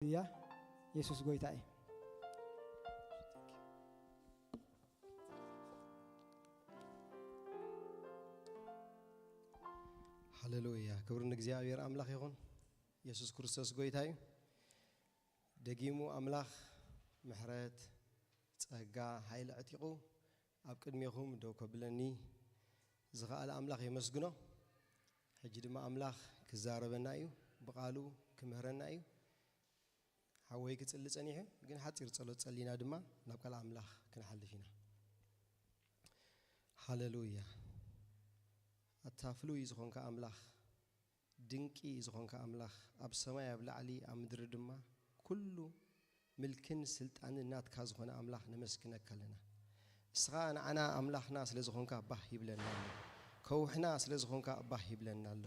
እያ። የሱስ ጎይታ እዩ። ሃሌሉያ፣ ክብሪ ንእግዚኣብሔር ኣምላኽ ይኹን። የሱስ ክርስቶስ ጎይታ እዩ። ደጊሙ ኣምላኽ ምሕረት፣ ጸጋ፣ ሓይሊ ዕጢቑ ኣብ ቅድሜኹም ደው ከብለኒ ዝኸኣለ ኣምላኽ የመስግኖ። ሕጂ ድማ ኣምላኽ ክዛረበና እዩ፣ ብቓሉ ክምህረና እዩ። ሓወይ ክጽሊ ጸኒሑ፣ ግን ሓጺር ጸሎት ጸሊና ድማ ናብ ቃል ኣምላኽ ክንሓልፍ ኢና። ሃሌሉያ። ኣታ ፍሉይ ዝኾንካ ኣምላኽ፣ ድንቂ ዝኾንካ ኣምላኽ፣ ኣብ ሰማይ ኣብ ላዕሊ ኣብ ምድሪ ድማ ኩሉ ምልክን ስልጣንን ናትካ ዝኾነ ኣምላኽ ነመስግነካ ኣለና። እስኻ ንዓና ኣምላኽና ስለ ዝኾንካ ባህ ይብለና ኣሎ። ከውሕና ስለ ዝኾንካ ባህ ይብለና ኣሎ።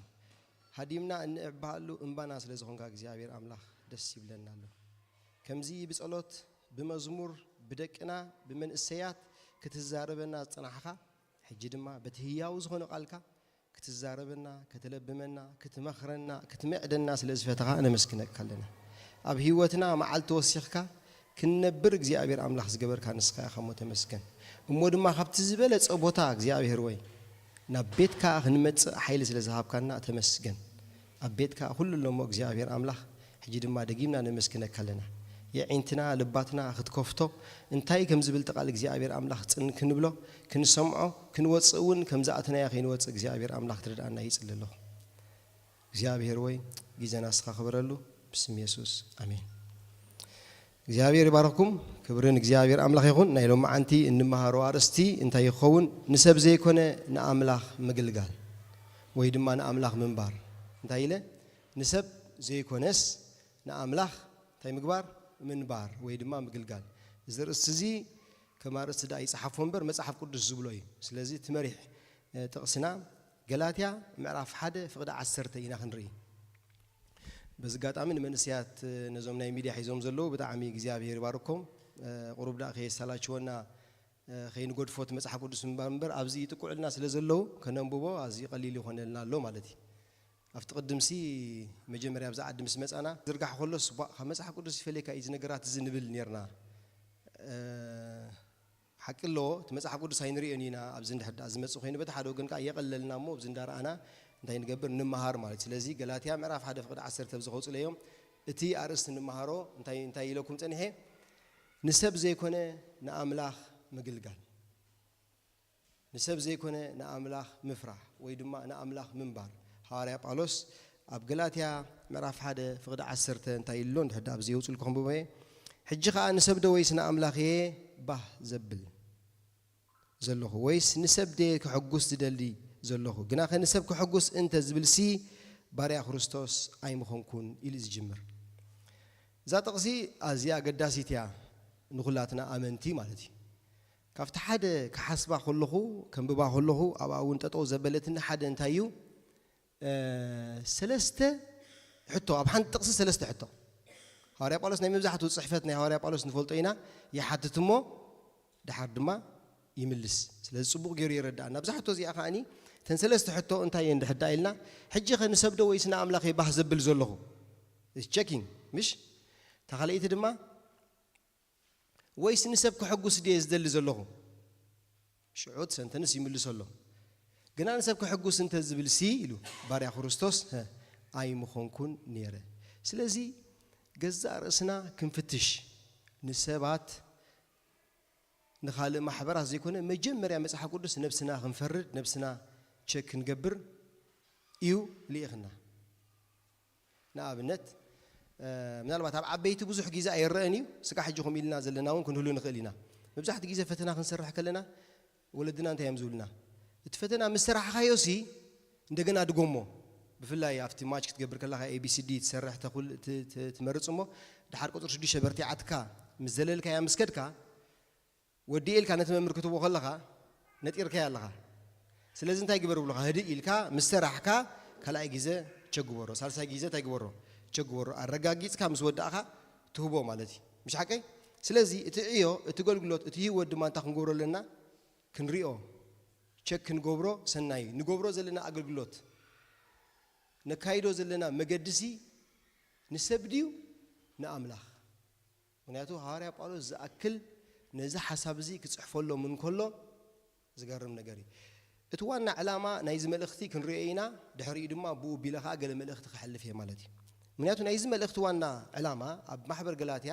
ሃዲምና እንዕባሃሉ እምባና ስለ ዝኾንካ እግዚኣብሔር ኣምላኽ ደስ ይብለና ኣሎ። ከምዚ ብጸሎት፣ ብመዝሙር፣ ብደቅና፣ ብመንእሰያት ክትዛረበና ዝጸናሕኻ፣ ሕጂ ድማ በቲ ህያው ዝኾነ ቃልካ ክትዛረበና፣ ክትለብመና፣ ክትመኽረና፣ ክትምዕደና ስለ ዝፈተኻ ነመስግነካ ኣለና። ኣብ ህይወትና መዓልቲ ወሲኽካ ክንነብር እግዚኣብሔር ኣምላኽ ዝገበርካ ንስኻ ኢኻ እሞ ተመስገን። እሞ ድማ ካብቲ ዝበለጸ ቦታ እግዚኣብሔር ወይ ናብ ቤትካ ክንመጽእ ሓይሊ ስለ ዝሃብካና ተመስገን። ኣብ ቤትካ ኩሉ ኣሎ እሞ እግዚኣብሔር ኣምላኽ ሕጂ ድማ ደጊምና ነመስግነካ ኣለና። የዒንትና ልባትና ክትከፍቶ እንታይ ከም ዝብል እቲ ቃል እግዚኣብሔር ኣምላኽ ጽን ክንብሎ ክንሰምዖ ክንወጽእ እውን ከም ዝኣተናዮ ከይንወጽእ እግዚኣብሔር ኣምላኽ ትረድኣና ይጽሊ ኣለኹ። እግዚኣብሔር ወይ ግዜና ንስኻ ክበረሉ ብስም የሱስ ኣሜን። እግዚኣብሔር ይባርኽኩም። ክብሪ ንእግዚኣብሔር ኣምላኽ ይኹን። ናይ ሎማዓንቲ እንመሃሮ ኣርእስቲ እንታይ ይኸውን? ንሰብ ዘይኮነ ንኣምላኽ ምግልጋል ወይ ድማ ንኣምላኽ ምንባር። እንታይ ኢለ? ንሰብ ዘይኮነስ ንኣምላኽ እንታይ ምግባር? ምንባር ወይ ድማ ምግልጋል። እዚ ርእስቲ እዚ ከም ኣርእስቲ ደኣ ይጸሓፎ እምበር መጽሓፍ ቅዱስ ዝብሎ እዩ። ስለዚ እቲ መሪሕ፣ እ፣ ጥቕስና ገላትያ ምዕራፍ ሓደ ፍቕዲ ዓሰርተ ኢና ክንርኢ። በዚ ኣጋጣሚ ንመንእሰያት፣ እ፣ ነዞም ናይ ሚድያ ሒዞም ዘለዉ ብጣዕሚ እግዚኣብሔር ይባርኮም። እ፣ ቁሩብ ደኣ ከየሳላችወና፣ እ፣ ከይንገድፎ እቲ መጽሓፍ ቅዱስ ምንባር እምበር ኣብዚ ይጥቅዑልና ስለ ዘለዉ ከነንብቦ ኣዝዩ ቀሊል ይኾነልና ኣሎ ማለት እዩ። ኣብቲ ቅድምሲ መጀመርያ ኣብዚ ዓዲ ምስ መጻና ዝርጋሕ ከሎስ ቧእ፣ ካብ መጽሓፍ ቅዱስ ይፈልየካ እዩ እዚ ነገራት እዚ ንብል ኔርና። እ፣ ሓቂ ኣለዎ፣ እቲ መጽሓፍ ቅዱስ ኣይንርእዮን ኢና ኣብዚ እንድሕር ደኣ ዝመጽእ ኮይኑ፣ በቲ ሓደ ወገን ከኣ የቐለልና እሞ ኣብዚ እንዳረኣና እንታይ ንገብር? ንምሃር ማለት። ስለዚ ገላትያ ምዕራፍ ሓደ ፍቕዲ ዓሰርተ ኣብዚ ከውጽለዮም እቲ ኣርእስቲ ንምሃሮ እንታይ፣ እንታይ ኢለኩም ጸኒሐ? ንሰብ ዘይኮነ ንኣምላኽ ምግልጋል። ንሰብ ዘይኮነ ንኣምላኽ ምፍራሕ ወይ ድማ ንኣምላኽ ምንባር። ሃዋርያ ጳውሎስ ኣብ ገላትያ ምዕራፍ ሓደ ፍቕዲ ዓሰርተ እንታይ ኢሉ ኣሎ? እንድሕር ደኣ ኣብዚ የውጽልኩ ከንብቦ እየ። ሕጂ ኸኣ ንሰብ ዶ ወይስ ንኣምላኽ እየ ባህ ዘብል ዘለኹ? ወይስ ንሰብ ድየ ከሐጉስ ዝደሊ ዘለኹ? ግናኸ ንሰብ ከሐጉስ እንተ ዝብልሲ ባርያ ክርስቶስ ኣይምኾንኩን ኢሉ እዩ ዝጅምር። እዛ ጥቕሲ ኣዝያ ኣገዳሲት እያ ንኹላትና ኣመንቲ ማለት እዩ። ካብቲ ሓደ ክሓስባ ከለኹ፣ ከንብባ ከለኹ፣ ኣብኣ እውን ጠጠው ዘበለትኒ ሓደ እንታይ እዩ? እ፣ ሰለስተ ሕቶ፣ ኣብ ሓንቲ ጥቕሲ ሰለስተ ሕቶ። ሃዋርያ ጳውሎስ ናይ መብዛሕትኡ ጽሕፈት ናይ ሃዋርያ ጳውሎስ ንፈልጦ ኢና፣ ይሓትት እሞ ድሓር ድማ ይምልስ። ስለዚ ጽቡቕ ገይሩ የረድኣና። ኣብዛ ሕቶ እዚኣ ከኣኒ እተን ሰለስተ ሕቶ እንታይ እየን ድሕር ደኣ ኢልና፣ ሕጂ ኸ ንሰብ ዶ ወይስ ንኣምላኽ እየ ባህ ዘብል ዘለኹ? It's checking፣ ምሽ? እታ ካልኣይቲ ድማ ወይስ ንሰብ ከሐጉስ ድየ ዝደሊ ዘለኹ? ሽዑ እቲ ሰንተንስ ይምልሰሎም። ግና ንሰብ ከሐጉስ እንተ ዝብል ሲ ኢሉ ባርያ ክርስቶስ፣ ሀ፣ ኣይምኾንኩን ነይረ። ስለዚ ገዛእ ርእስና ክንፍትሽ፣ ንሰባት ንኻልእ ማሕበራት ዘይኮነ መጀመርያ መጽሓፍ ቅዱስ ነብስና ክንፈርድ፣ ነብስና ቸክ ክንገብር እዩ ልኢኽና። ንኣብነት፣ እ፣ ምናልባት ኣብ ዓበይቲ ብዙሕ ግዜ ኣይረአን እዩ። ስጋዕ ሕጂ ከምኡ ኢልና ዘለና እውን ክንህሉ ንኽእል ኢና። መብዛሕትኡ ግዜ ፈተና ክንሰርሕ ከለና ወለድና እንታይ እዮም ዝብሉና? እቲ ፈተና ምስ ሰራሕኻዮ ሲ እንደገና ድጎሞ። ብፍላይ ኣብቲ ማች ክትገብር ከለኻ ኤ ቢ ሲ ዲ ትሰርሕ ተኹል-፣ ት-፣ ት-፣ ትመርጽ እሞ ድሓር ቁጽሪ ሽዱሽተ በርቲዓትካ ምስ ዘለልካያ ምስ ከድካ ወዲ ኢልካ ነቲ መምህር ክትቦ ከለኻ ነጢርካያ ኣለኻ። ስለዚ እንታይ ግበር ብሉኻ? ህድእ ኢልካ ምስ ሰራሕካ ካልኣይ ግዜ ቸግበሮ፣ ሳልሳይ ግዜ እንታይ ግበሮ? ቸግበሮ። ኣረጋጊጽካ ምስ ወዳእኻ ትህቦ ማለት እዩ። ምሽ ሓቀይ? ስለዚ እቲ ዕዮ፣ እቲ ገልግሎት፣ እቲ ህይወት ድማ እንታይ ክንገብሮ ኣለና? ክንሪኦ፣ ቸክ ክንገብሮ ሰናይ እዩ። ንገብሮ ዘለና ኣገልግሎት፣ ነካይዶ ዘለና መገድሲ ንሰብ ድዩ ንኣምላኽ። ምክንያቱ ሃዋርያ ጳውሎስ ዝኣክል ነዚ ሓሳብ እዚ ክጽሕፈሎም እንከሎ ዝገርም ነገር እዩ። እቲ ዋና ዕላማ ናይዚ መልእኽቲ ክንሪኦ ኢና፣ ድሕሪኡ ድማ ብኡ ቢለ ኸዓ ገለ መልእኽቲ ክሕልፍ እየ ማለት እዩ። ምክንያቱ ናይዚ መልእኽቲ ዋና ዕላማ ኣብ ማሕበር ገላትያ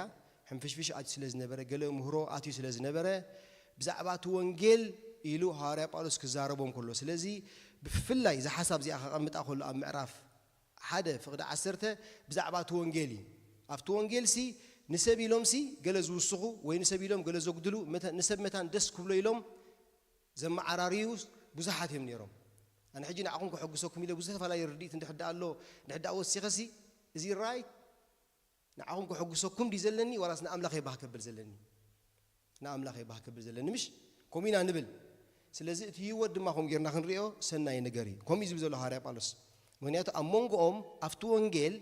ሕንፍሽፍሽ ኣትዩ ስለ ዝነበረ፣ ገለ ምህሮ ኣትዩ ስለ ዝነበረ፣ ብዛዕባ እቲ ወንጌል ኢሉ ሃዋርያ ጳውሎስ ክዛረቦም ከሎ፣ ስለዚ ብፍላይ እዛ ሓሳብ እዚኣ ከቐምጣ ከሎ ኣብ ምዕራፍ ሓደ ፍቕዲ ዓሰርተ ብዛዕባ እቲ ወንጌል እዩ። ኣብቲ ወንጌልሲ ንሰብ ኢሎምሲ ገለ ዝውስኹ ወይ ንሰብ ኢሎም ገለ ዘጉድሉ፣ መተ-፣ ንሰብ መታን ደስ ክብሎ ኢሎም ዘመዓራርዩ ብዙሓት እዮም ነይሮም። ኣነ ሕጂ ንዓኹም ከሐጉሰኩም ኢለ ብዙሕ ዝተፈላለየ ርድኢት እንድሕር ደኣ ኣሎ፣ እንድሕር ደኣ ወሲኸሲ፣ እዚ ራይት ንዓኹም ከሐጉሰኩም ድዩ ዘለኒ ዋላስ ንኣምላኸይ ባህ ከብል ዘለኒ? ንኣምላኸይ ባህ ከብል ዘለኒ፣ ምሽ? ከምኡ ኢና ንብል። ስለዚ እቲ ህይወት ድማ ከምኡ ጌርና ክንሪኦ ሰናይ ነገር እዩ። ከምኡ እዩ ዝብል ዘሎ ሃዋርያ ጳውሎስ። ምክንያቱ ኣብ መንጎኦም ኣብቲ ወንጌል፣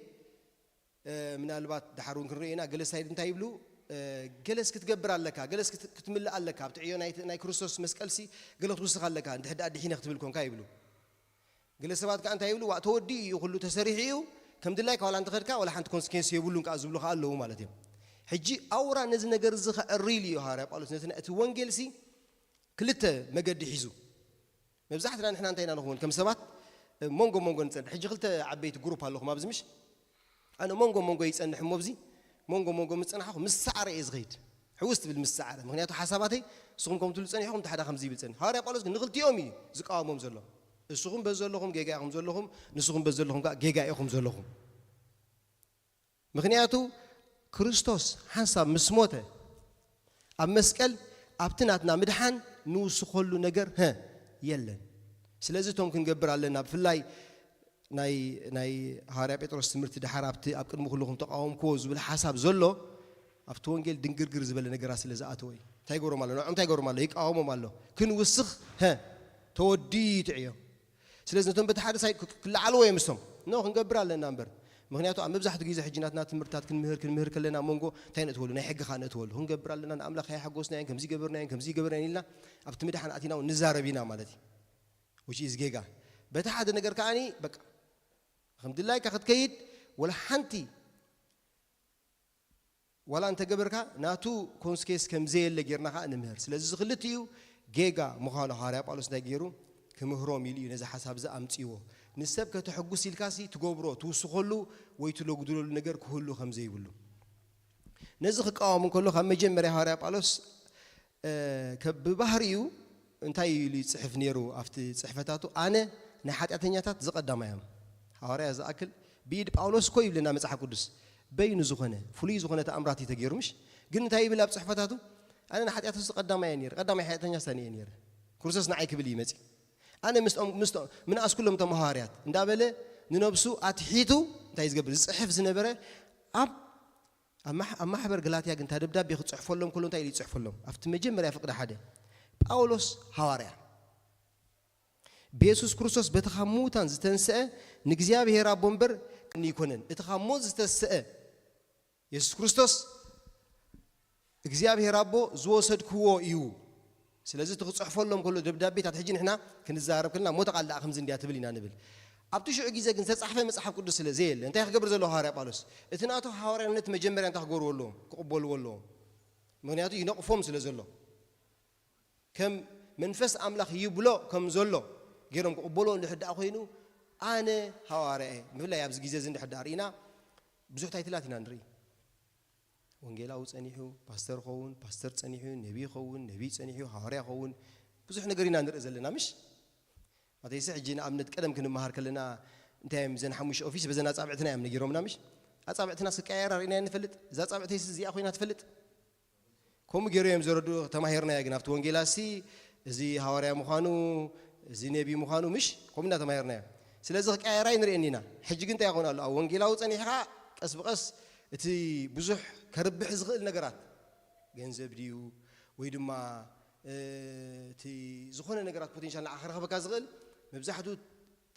እ፣ ምናልባት ደሓር እውን ክንሪኦ ኢና፣ ገለ ሳይድ እንታይ ይብሉ? እ፣ ገለስ ክትገብር ኣለካ፣ ገለስ ክት-፣ ክትምልእ ኣለካ፣ ኣብቲ ዕዮ ናይ፣ ናይ ክርስቶስ መስቀልሲ ገለ ክትውስኽ ኣለካ፣ እንድሕር ደኣ ድሒነ ክትብል ኮንካ ይብሉ። ገለ ሰባት ከኣ እንታይ ይብሉ? ዋእ፣ ተወዲኡ እዩ፣ ኩሉ ተሰሪሑ እዩ፣ ከም ድላይካ ዋላ እንተኸድካ ዋላ ሓንቲ ኮንስኬንስ የብሉን ከኣ ዝብሉ ከኣ ኣለዉ ማለት እዮም። ሕጂ ኣውራ ነዚ ነገር እዚ ከዕርይሉ እዩ ሃዋርያ ጳውሎስ፣ ነቲ፣ እቲ ወንጌልሲ ክልተ መገዲ ሒዙ። መብዛሕትና ንሕና እንታይ ኢና ንኸውን? ከም ሰባት መንጎ መንጎ ንጸንሕ። ሕጂ ክልተ ዓበይቲ ግሩፕ ኣለኹም ኣብዚ፣ ምሽ? ኣነ መንጎ መንጎ ይጸንሕ እሞ፣ ኣብዚ መንጎ መንጎ ምስ ጸናሕኹ ምስ ሰዓረ እየ ዝኸይድ። ሕውስ ትብል ምስ ሰዓረ። ምክንያቱ ሓሳባተይ ንስኹም ከም ትብሉ ጸኒሕኹም፣ እቲ ሓደ ከምዚ ይብል ጸኒሑ። ሃዋርያ ጳውሎስ ግን ንክልቲኦም እዩ ዝቃወሞም ዘሎ። ንስኹም በዚ ዘለኹም ጌጋ ኢኹም ዘለኹም፣ ንስኹም በዚ ዘለኹም ከኣ ጌጋ ኢኹም ዘለኹም። ምክንያቱ ክርስቶስ ሓንሳብ ምስ ሞተ ኣብ መስቀል ኣብቲ ናትና ምድሓን ንውስኸሉ ነገር፣ ሀ፣ የለን። ስለዚ እቶም ክንገብር ኣለና፣ ብፍላይ ናይ፣ ናይ ሃዋርያ ጴጥሮስ ትምህርቲ ደሓር ኣብቲ ኣብ ቅድሚ ኩልኹም ተቃወምክዎ ዝብል ሓሳብ ዘሎ ኣብቲ ወንጌል ድንግርግር ዝበለ ነገራት ስለ ዝኣተወ እዩ። እንታይ ይገብሮም ኣሎ? ንዕኦም እንታይ ይገብሮም ኣሎ? ይቃወሞም ኣሎ። ክንውስኽ፣ ሀ፣ ተወዲኡ እዩ እቲ ዕዮ። ስለዚ ነቶም በቲ ሓደ ሳይድ ክ-፣ ክለዓልዎ እዮም ምስቶም። ኖ፣ ክንገብር ኣለና እምበር። ምክንያቱ ኣብ መብዛሕትኡ ግዜ ሕጂ ናትና ትምህርትታት ክንምህር፣ ክንምህር ከለና መንጎ እንታይ ነእትወሉ? ናይ ሕጊ ኸኣ ነእትወሉ። ክንገብር ኣለና፣ ንኣምላኽ ኣየሓጎስናዮን፣ ከምዚ ገበርናዮን፣ ከምዚ ገበርናዮን ኢልና ኣብቲ ምድሓን ኣቲና እውን ንዛረብ ኢና ማለት እዩ። Which is ጌጋ። በቲ ሓደ ነገር ከኣኒ በቃ ከም ድላይካ ክትከይድ ወላ ሓንቲ ዋላ እንተገበርካ ናቱ ኮንስኬንስ ከም ዘየለ ጌርና ከኣ ንምህር። ስለዚ እዚ ክልቲኡ ጌጋ ምዃኑ ሃዋርያ ጳውሎስ እንታይ ገይሩ? ክምህሮም ኢሉ እዩ ነዚ ሓሳብ እዚ ኣምጺዎ። ንሰብ ከተሐጉስ ኢልካሲ ትገብሮ፣ ትውስኸሉ ወይ ትለጉድለሉ ነገር ክህሉ ከም ዘይብሉ። ነዚ ክቃወም እንከሎ ካብ መጀመርያ ሃዋርያ ጳውሎስ፣ እ፣ ከ-፣ ብባህሪኡ እንታይ ኢሉ ይጽሕፍ ነይሩ ኣብቲ ጽሕፈታቱ? ኣነ ናይ ሓጢኣተኛታት ዝቐዳማይ እየ። ሃዋርያ ዝኣክል ብኢድ ጳውሎስ እኮ ይብለና መጽሓፍ ቅዱስ። በይኑ ዝኾነ፣ ፍሉይ ዝኾነ ተኣምራት እዩ ተገይሩ፣ ምሽ? ግን እንታይ ይብል ኣብ ጽሕፈታቱ? ኣነ ንሓጢኣት ዝቐዳማይ እየ ነይረ፣ ቀዳማይ ሓጢኣተኛ ሳኒ እየ ነይረ። ክርስቶስ ንዓይ ክብል እዩ መጺኡ። ኣነ ምስኦም፣ ምስኦም፣ ምንኣስ ኩሎም እቶም ሃዋርያት እንዳበለ ንነብሱ ኣትሒቱ እንታይ ዝገብር? ዝጽሕፍ ዝነበረ ኣብ፣ ኣብ ማሕ-፣ ኣብ ማሕበር ገላትያ ግን እታ ደብዳቤ ክጽሕፈሎም ከሎ እንታይ ኢሉ ይጽሕፈሎም? ኣብቲ መጀመርያ ፍቕዲ ሓደ፣ ጳውሎስ ሃዋርያ፣ ብየሱስ ክርስቶስ በቲ ካብ ምዉታን ዝተንስአ ንእግዚኣብሔር ኣቦ እምበር ኣይኮነን። እቲ ካብ ሞት ዝተንስአ የሱስ ክርስቶስ እግዚኣብሔር ኣቦ ዝወሰድክዎ እዩ። ስለዚ እቲ ክጽሕፈሎም ከሎ ደብዳቤታት፣ ሕጂ ንሕና ክንዛረብ ከለና፣ "እሞ እታ ቃል ደኣ ከምዚ እንድያ ትብል?" ኢና ንብል። ኣብቲ ሽዑ ግዜ ግን ዝተጻሕፈ መጽሓፍ ቅዱስ ስለ ዘየለ፣ እንታይ ክገብር ዘለዎ ሃዋርያ ጳውሎስ? እቲ ናቱ ሃዋርያነት መጀመርያ እንታይ ክገብርዎ ኣለዎም? ክቕበልዎ ኣለዎም። ምኽንያቱ ይነቕፎም ስለ ዘሎ። ከም መንፈስ ኣምላኽ ይብሎ ከም ዘሎ ገይሮም ክቕበልዎ እንድሕር ደኣ ኮይኑ፣ "ኣነ ሃዋርያ እየ." ብፍላይ ኣብዚ ግዜ እዚ እንድሕር ደኣ ርኢና፣ ብዙሕ ታይትላት ኢና ንርኢ። ወንጌላዊ ጸኒሑ፣ ፓስተር ኸውን፣ ፓስተር ጸኒሑ፣ ነቢይ ኸውን፣ ነቢይ ጸኒሑ፣ ሃዋርያ ኸውን፣ ብዙሕ ነገር ኢና ንርኢ ዘለና፣ ምሽ? ማተይሲ ሕጂ ንኣብነት ቀደም ክንመሃር ከለና እንታይ እዮም እዘን ሓሙሽተ ኦፊስ በዘን ኣጻብዕትና እዮም ነጊሮምና፣ ምሽ? ኣጻብዕትና ስቀያየራ ርኢና ንፈልጥ። እዛ ኣጻብዕተይሲ እዚኣ ኮይና ትፈልጥ? ከምኡ ገይሩ እዮም ዘረዱ ተማሂርናዮ። ግን ኣብቲ ወንጌላሲ እዚ ሃዋርያ ምዃኑ፣ እዚ ነቢ ምዃኑ፣ ምሽ? ከምኡ እንዳተማሂርናዮ። ስለዚ ክቀያየራ ኣይንርእየን ኢና። ሕጂ ግን እንታይ ይኸውን ኣሎ? ኣብ ወንጌላዊ ጸኒሕኻ ቀስ ብቐስ እቲ ብዙሕ ከርብሕ ዝኽእል ነገራት፣ ገንዘብ ድዩ ወይ ድማ፣ እ፣ እቲ ዝኾነ ነገራት ፖቴንሻል ንዓ ከረኽበካ ዝኽእል መብዛሕትኡ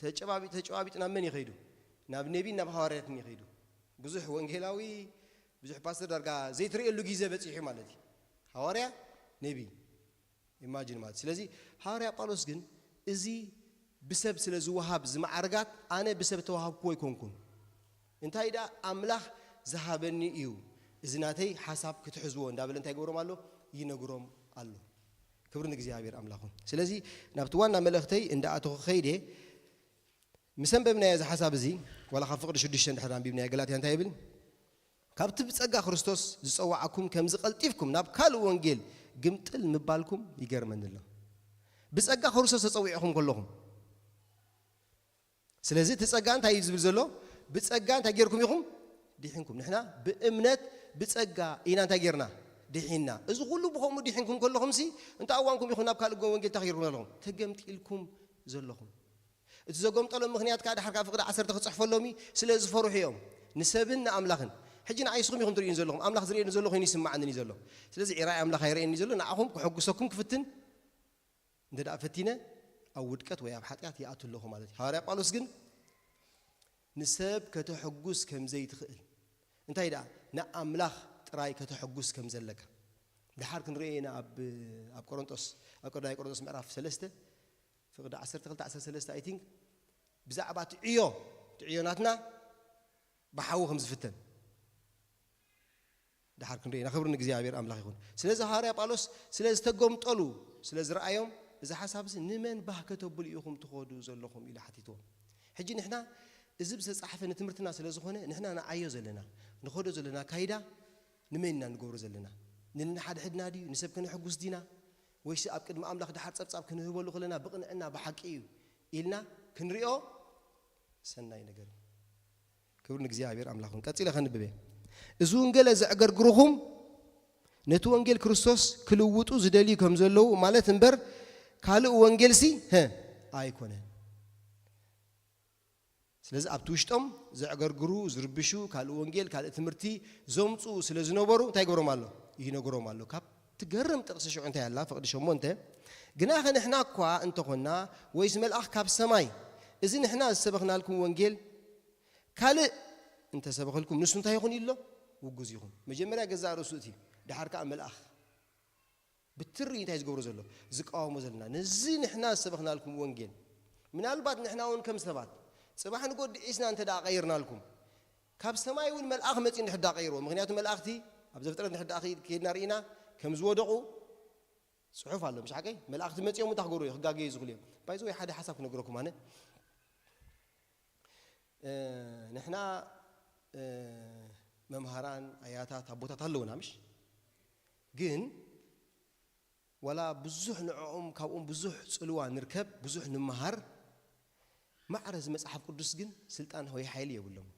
ተጨባቢ-፣ ተጨባቢጡ ናብ መን ይኸይዱ? ናብ ነቢን ናብ ሃዋርያትን ይኸይዱ። ብዙሕ ወንጌላዊ፣ ብዙሕ ፓስተር ዳርጋ ዘይትርእየሉ ግዜ በጺሑ ማለት እዩ። ሃዋርያ፣ ነቢ፣ ኢማጂን ማለት። ስለዚ ሃዋርያ ጳውሎስ ግን እዚ ብሰብ ስለ ዝወሃብ ዝመዓርጋት ኣነ ብሰብ ተዋሃብኩዎ ኣይኮንኩን። እንታይ ደኣ ኣምላኽ ዝሃበኒ እዩ፣ እዚ ናተይ ሓሳብ ክትሕዝዎ እንዳበለ እንታይ ይገብሮም ኣሎ? ይነግሮም ኣሎ። ክብሪ ንእግዚኣብሔር ኣምላኹ። ስለዚ ናብቲ ዋና መልእኽተይ እንዳኣተኹ ከይደ፣ ምስ ኣንበብናዮ እዚ ሓሳብ እዚ፣ ዋላ ካብ ፍቕዲ ሽዱሽተ እንድሕር ኣንቢብናዮ፣ ገላትያ እንታይ ይብል? ካብቲ ብጸጋ ክርስቶስ ዝጸዋዓኩም ከምዚ ቀልጢፍኩም ናብ ካልእ ወንጌል ግምጥል ምባልኩም ይገርመኒ ኣሎ። ብጸጋ ክርስቶስ ተጸዊዕኹም ከለኹም፣ ስለዚ እቲ ጸጋ እንታይ እዩ ዝብል ዘሎ? ብጸጋ እንታይ ጌርኩም ኢኹም? ድሒንኩም። ንሕና ብእምነት ብጸጋ ኢና እንታይ ጌርና? ድሒንና። እዚ ኩሉ ብኸምኡ ድሒንኩም ከለኹም ሲ፣ እንታይ እዋንኩም ኢኹም ናብ ካልእ ወንጌል እንታይ ጌርኩም ዘለኹም? ተገምጢልኩም ዘለኹም። እቲ ዘጎምጠሎም ምኽንያት ከኣ ድሓር ካብ ፍቕዲ ዓሰርተ ክጽሕፈሎም እዩ፣ ስለ ዝፈርሑ እዮም። ንሰብን ንኣምላኽን። ሕጂ ንዓይ ንስኹም ኢኹም ትርእዩኒ ዘለኹም፣ ኣምላኽ ዝርእየኒ ዘሎ ኮይኑ ይስማዓኒ ዘሎ። ስለዚ ራእይ ኣምላኽ ኣይርእየኒ ዘሎ፣ ንዓኹም ክሕጉሰኩም ክፍትን እንተ ደኣ ፈቲነ፣ ኣብ ውድቀት ወይ ኣብ ሓጢኣት ይኣቱ ኣለኹ ማለት እዩ። ሃዋርያ ጳውሎስ ግን ንሰብ ከተሐጉስ ከም ዘይትኽእል፣ እንታይ ደኣ ንኣምላኽ ጥራይ ከተሐጉስ ከም ዘለካ። ድሓር ክንርእዮ ኢና ኣብ፣ ኣብ ቆሮንጦስ፣ ኣብ ቀዳማይ ቆሮንጦስ ምዕራፍ ሰለስተ፣ ፍቕዲ ዓሰርተ ክልተ ዓሰርተ ሰለስተ፣ I think፣ ብዛዕባ እቲ ዕዮ፣ እቲ ዕዮ ናትና ብሓዊ ከም ዝፍተን። ድሓር ክንርኢ ኢና። ክብሪ ንእግዚኣብሔር ኣምላኽ ይኹን። ስለዚ ሃዋርያ ጳውሎስ ስለ ዝተጎምጠሉ፣ ስለ ዝረኣዮም፣ እዚ ሓሳብ እዚ ንመን ባህ ከተብሉ ኢኹም ትኸዱ ዘለኹም ኢሉ ሓቲትዎም። ሕጂ ንሕና እዚ ዝተጻሕፈ ንትምህርትና ስለ ዝኾነ፣ ንሕና ንዓዮ ዘለና፣ ንኸዶ ዘለና ካይዳ ንመን ኢና ንገብሮ ዘለና? ንንሓድሕድና ድዩ? ንሰብ ከነሕጉስ ዲና? ወይስ ኣብ ቅድሚ ኣምላኽ ድሓር ጸብጻብ ክንህበሉ ከለና ብቕንዕና ብሓቂ እዩ ኢልና ክንሪኦ ሰናይ ነገር እዩ። ክብሪ ንእግዚኣብሔር ኣምላኽ ይኹን። ቀጺለ ከንብብ እየ። እዚ ወንጌል ዘዕገርግርኹም ነቲ ወንጌል ክርስቶስ ክልውጡ ዝደልዩ ከም ዘለዉ ማለት እምበር ካልእ ወንጌልሲ፣ ሀ፣ ኣይኮነን። ስለዚ ኣብቲ ውሽጦም ዘዕገርግሩ፣ ዝርብሹ፣ ካልእ ወንጌል፣ ካልእ ትምህርቲ ዘምጽኡ ስለ ዝነበሩ እንታይ ይገብሮም ኣሎ? ይነግሮም ኣሎ። ካብ ትገርም ጥቕሲ ሽዑ እንታይ ኣላ? ፍቕዲ ሸሞንተ፣ ግናኸ ንሕና እኳ እንተኾንና ወይስ መልኣኽ ካብ ሰማይ እዚ ንሕና ዝሰበኽናልኩም ወንጌል ካልእ እንተሰበኸልኩም ንሱ እንታይ ይኹን ኢሎ? ውጉዝ ይኹን። መጀመርያ ገዛእ ርእሱ እቲ፣ ድሓር ከኣ መልኣኽ። ብትሪ እንታይ ዝገብሮ ዘሎ? ዝቃወሞ ዘለና። ነዚ ንሕና ዝሰበኽናልኩም ወንጌል። ምናልባት ንሕና እውን ከም ሰባት፣ ጽባሕ ንጎ ድዒስና እንተ ደኣ ቀይርናልኩም፣ ካብ ሰማይ እውን መልኣኽ መጺኡ እንድሕር ደኣ ቀይርዎ። ምኽንያቱ መላእኽቲ ኣብ ዘፍጥረት እንድሕር ደኣ ከይድና ርኢና፣ ከም ዝወደቑ ጽሑፍ ኣሎ። ምሽ ሓቀይ? መላእኽቲ መጺኦም እንታይ ክገብሩ እዩ? ክጋገዩ ዝኽእሉ እዮም። ባይዘ ወይ ሓደ ሓሳብ ክነግረኩም ኣነ። እ፣ ንሕና፣ እ፣ መምሃራን፣ ኣያታት፣ ኣቦታት ኣለውና፣ ምሽ? ግን ዋላ ብዙሕ ንዕኦም፣ ካብኦም ብዙሕ ጽልዋ ንርከብ፣ ብዙሕ ንምሃር፣ ማዕረ እዚ መጽሓፍ ቅዱስ ግን ስልጣን ወይ ሓይሊ የብሎም።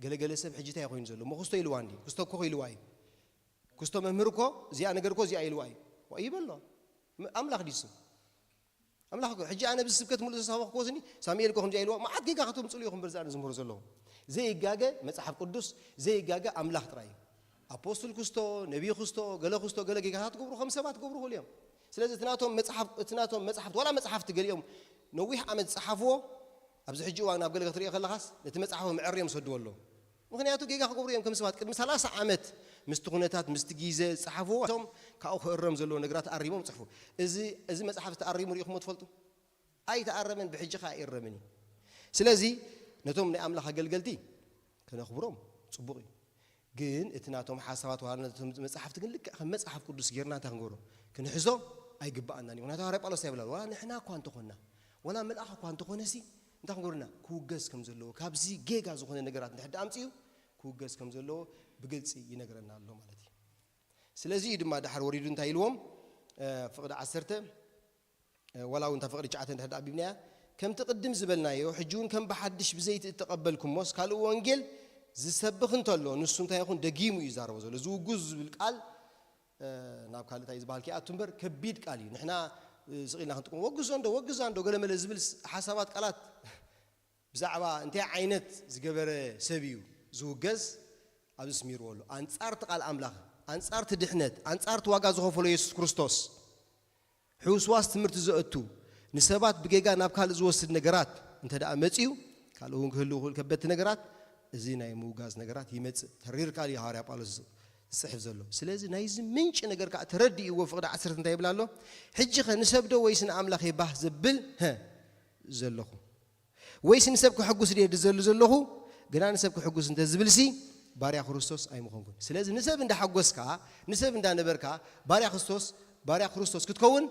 ገለገለ ሰብ ሕጂ እንታይ ኮይኑ ዘሎ? እሞ ክስቶ ኢልዋ እንዲ? ክስቶ እኮ ኢልዋ እዩ። ክስቶ መምህር እኮ እዚኣ ነገር እኮ እዚኣ ኢልዋ እዩ። ዋ ይበሎ። ም-፣ ኣምላኽ ድዩ እሱ? ኣምላኽ እኮ፣ ሕጂ ኣነ ብዚ ስብከት ምሉእ ዝተሳበኽዎ ስኒ፣ ሳሙኤል እኮ ከምዚኣ ኢልዋ፣ መዓት ጌጋ ከተምጽሉ ኢኹም በዚ ኣነ ዝምህሮ ዘለኹ። ዘይጋገ መጽሓፍ ቅዱስ፣ ዘይጋገ ኣምላኽ ጥራይ እዩ። ኣፖስትል ክስቶ፣ ነቢይ ክስቶ፣ ገለ ክስቶ፣ ገለ ጌጋታት ትገብሩ ከም ሰባት ክገብሩ ይኽእሉ እዮም። ስለዚ እቲ ናቶም መጽሓፍ፣ እቲ ናቶም መጽሓፍቲ፣ ዋላ መጽሓፍቲ ገሊኦም ነዊሕ ዓመት ዝጸሓፍዎ፣ ኣብዚ ሕጂ እዋን ኣብ ገለ ክትሪኦ ከለኻስ፣ ነቲ መጽሓፎም መዐርዮም ይሰድዎ ኣለዉ። ምኽንያቱ ጌጋ ክገብሩ እዮም ከም ሰባት። ቅድሚ ሰላሳ ዓመት ምስቲ ኩነታት፣ ምስቲ ግዜ ዝጸሓፍዎ፣ እቶም ካብኡ ክእረም ዘለዎ ነገራት ኣሪሞም ጽሕፉ። እዚ፣ እዚ መጽሓፍ ተኣሪሙ ርኢኹሞ ትፈልጡ? ኣይተኣረመን፣ ብሕጂ ኸኣ ኣይእረምን እዩ። ስለዚ ነቶም ናይ ኣምላኽ ኣገልገልቲ ከነኽብሮም ጽቡቕ እዩ። ግን እቲ ናቶም ሓሳባት ዋላ ነቶም መጽሓፍቲ ግን ልክዕ ከም መጽሓፍ ቅዱስ ጌርና እንታይ ክንገብሮ? ክንሕዞ ኣይግብኣናን እዩ። ምኽንያቱ ሃዋርያ ጳውሎስ እንታይ ይብል ኣሎ? ዋላ ንሕና እኳ እንተኾንና፣ ዋላ መልኣኽ እኳ እንተኾነሲ እንታይ ክንገብረና? ክውገዝ ከም ዘለዎ፣ ካብዚ ጌጋ ዝኾነ ነገራት እንድሕር ደኣ ኣምጺኡ ክውገዝ ከም ዘለዎ ብግልጺ ይነግረና ኣሎ ማለት እዩ። ስለዚ እዩ ድማ ድሓር ወሪዱ እንታይ ኢልዎም? እ፣ ፍቕዲ ዓሰርተ፣ እ፣ ዋላ እውን እታ ፍቕዲ ትሽዓተ እንድሕር ደኣ ኣንቢብናያ፣ ከምቲ ቅድም ዝበልናዮ፣ ሕጂ እውን ከም ብሓድሽ ብዘይቲ እተቐበልኩሞስ ካልእ ወንጌል ዝሰብኽ እንተሎ፣ ንሱ እንታይ ይኹን ደጊሙ እዩ ዝዛረቦ ዘሎ። ዝውጉዝ ዝብል ቃል፣ እ፣ ናብ ካልእ እንታይ ዝበሃል ከይኣቱ እምበር ከቢድ ቃል እዩ። ንሕና፣ እ፣ ስቕ ኢልና ክንጥቀሞ፣ ወግዞ እንዶ፣ ወግዛ እንዶ፣ ገለመለ ዝብል ስ-፣ ሓሳባት ቃላት ብዛዕባ እንታይ ዓይነት ዝገበረ ሰብ እዩ ዝውገዝ? ኣብዚ ስሚርዎ ኣሎ። ኣንጻር እቲ ቃል ኣምላኽ፣ ኣንጻር እቲ ድሕነት፣ ኣንጻር እቲ ዋጋ ዝኸፈሎ የሱስ ክርስቶስ፣ ሕውስዋስ ትምህርቲ ዘእቱ፣ ንሰባት ብጌጋ ናብ ካልእ ዝወስድ ነገራት እንተ ደኣ መጺኡ፣ ካልእ እውን ክህልው ይኽእል ከበድቲ ነገራት፣ እዚ ናይ ምውጋዝ ነገራት ይመጽእ። ተሪር ቃል እዩ ሃዋርያ ጳውሎስ ዝጽሕፍ ዘሎ። ስለዚ ናይዚ ምንጪ ነገር ከኣ ተረዲእዎ ፍቕዲ ዓሰርተ እንታይ ይብል ኣሎ? ሕጂ ኸ ንሰብ ዶ ወይስ ንኣምላኽ እየ ባህ ዘብል፣ ሀ፣ ዘለኹ? ወይስ ንሰብ ከሐጉስ ድየ ዝደሊ ዘለኹ? ግና ንሰብ ከሐጉስ እንተ ዝብልሲ፣ ባርያ ክርስቶስ ኣይምኾንኩን። ስለዚ ንሰብ እንዳሓጎስካ፣ ንሰብ እንዳነበርካ፣ ባርያ ክርስቶስ፣ ባርያ ክርስቶስ ክትከውን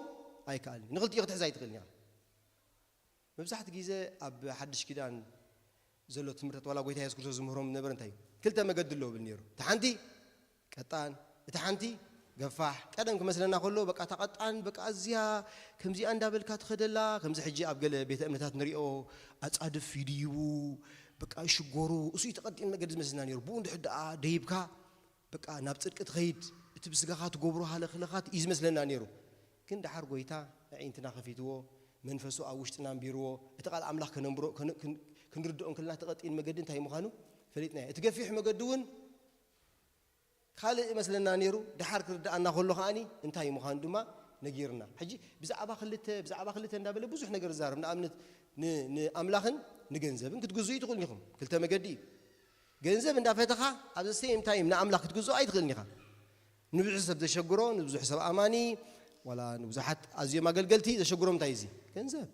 ኣይከኣልን። ንኽልቲኡ ክትሕዝ ኣይትኽእልን ኢኻ። መብዛሕትኡ ግዜ ኣብ ሓድሽ ኪዳን ዘሎ ትምህርታት፣ ዋላ ጎይታ የሱስ ክርስቶስ ዝምህሮም ዝነበረ እንታይ እዩ? ክልተ መገዲ ኣሎ ብል ነይሩ። እቲ ሓንቲ ቀጣን፣ እቲ ሓንቲ ገፋሕ። ቀደም ክመስለና ከሎ፣ በቃ እታ ቀጣን፣ በቃ ኣዝያ ከምዚኣ እንዳበልካ ትኸደላ፣ ከምዚ ሕጂ ኣብ ገለ ቤተ እምነታት ንሪኦ፣ ኣጻድፍ ይድይቡ፣ በቃ ይሽጎሩ፣ እሱ እዩ እቲ ቀጢን መገዲ ዝመስለና ነይሩ። ብኡ እንድሕር ደኣ ደይብካ፣ በቃ ናብ ጽድቂ ትኸይድ፣ እቲ ብስጋኻ ትገብሮ ሃለኽለኻት እዩ ዝመስለና ነይሩ። ግን ደሓር ጎይታ ኣዒንትና ከፊትዎ፣ መንፈሱ ኣብ ውሽጥና ኣንቢርዎ፣ እቲ ቃል ኣምላኽ ከነንብሮ፣ ከን-፣ ክን-፣ ክንርድኦ እንከለና እቲ ቀጢን መገዲ እንታይ ምዃኑ ፈሊጥናዮ። እቲ ገፊሕ መገዲ እውን ካልእ ይመስለና ነይሩ፣ ደሓር ክርድኣና ከሎ ከኣኒ እንታይ ምዃኑ ድማ ነጊርና። ሕጂ ብዛዕባ ክልተ፣ ብዛዕባ ክልተ እንዳበለ ብዙሕ ነገር ዝዛረብ፣ ንኣብነት ን-፣ ንኣምላኽን ንገንዘብን ክትግዝኡ ትኽእሉ ኢኹም። ክልተ መገዲ እዩ። ገንዘብ እንዳፈተኻ ኣብ the same time ንኣምላኽ ክትግዝኦ ኣይትኽእልን ኢኻ። ንብዙሕ ሰብ ዘሸግሮ፣ ንብዙሕ ሰብ ኣማኒ፣ ዋላ ንብዙሓት ኣዝዮም ኣገልገልቲ ዘሸግሮም እንታይ እዩ እዚ? ገንዘብ።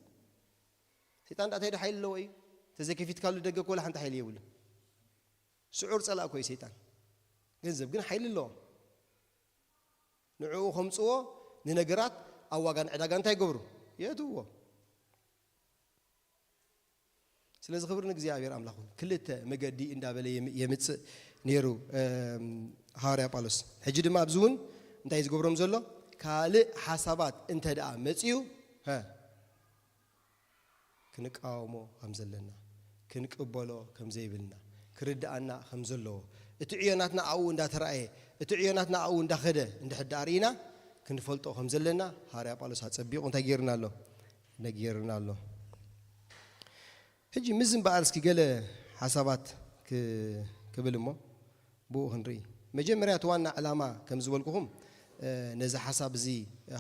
ሰይጣን ዳኣ እንታይ ዶ ሓይሊ ኣለዎ እዩ? ተዘይከፊትካሉ ደገ እኮ ወላ ሓንቲ ሓይሊ የብሉን። ስዑር ጸላእ እኮ እዩ ሰይጣን። ገንዘብ ግን ሓይሊ ኣለዎ። ንዕኡ ከምጽዎ ንነገራት ኣብ ዋጋን ዕዳጋ እንታይ ይገብሩ? የእትውዎ። ስለዚ ክብሪ ንእግዚኣብሔር ኣምላኽ ይኹን። ክልተ መገዲ እንዳበለ የም-፣ የምጽእ ነይሩ፣ እም፣ ሃዋርያ ጳውሎስ። ሕጂ ድማ ኣብዚ እውን እንታይ እዩ ዝገብሮም ዘሎ? ካልእ ሓሳባት እንተ ደኣ መጺኡ፣ ሀ፣ ክንቃወሞ ከም ዘለና፣ ክንቅበሎ ከም ዘይብልና፣ ክርድኣና ከም ዘለዎ፣ እቲ ዕዮ ናትና ኣብኡ እንዳተራእየ፣ እቲ ዕዮ ናትና ኣብኡ እንዳኸደ እንድሕር ደኣ ርኢና፣ ክንፈልጦ ከም ዘለና ሃዋርያ ጳውሎስ ኣጸቢቑ እንታይ ገይርና ኣሎ? ነጊርና ኣሎ። ሕጂ ምዚ እምበኣር እስኪ ገለ ሓሳባት ክ-፣ ክብል እሞ ብኡ ክንርኢ። መጀመርያ እቲ ዋና ዕላማ ከም ዝበልኩኹም፣ እ፣ ነዚ ሓሳብ እዚ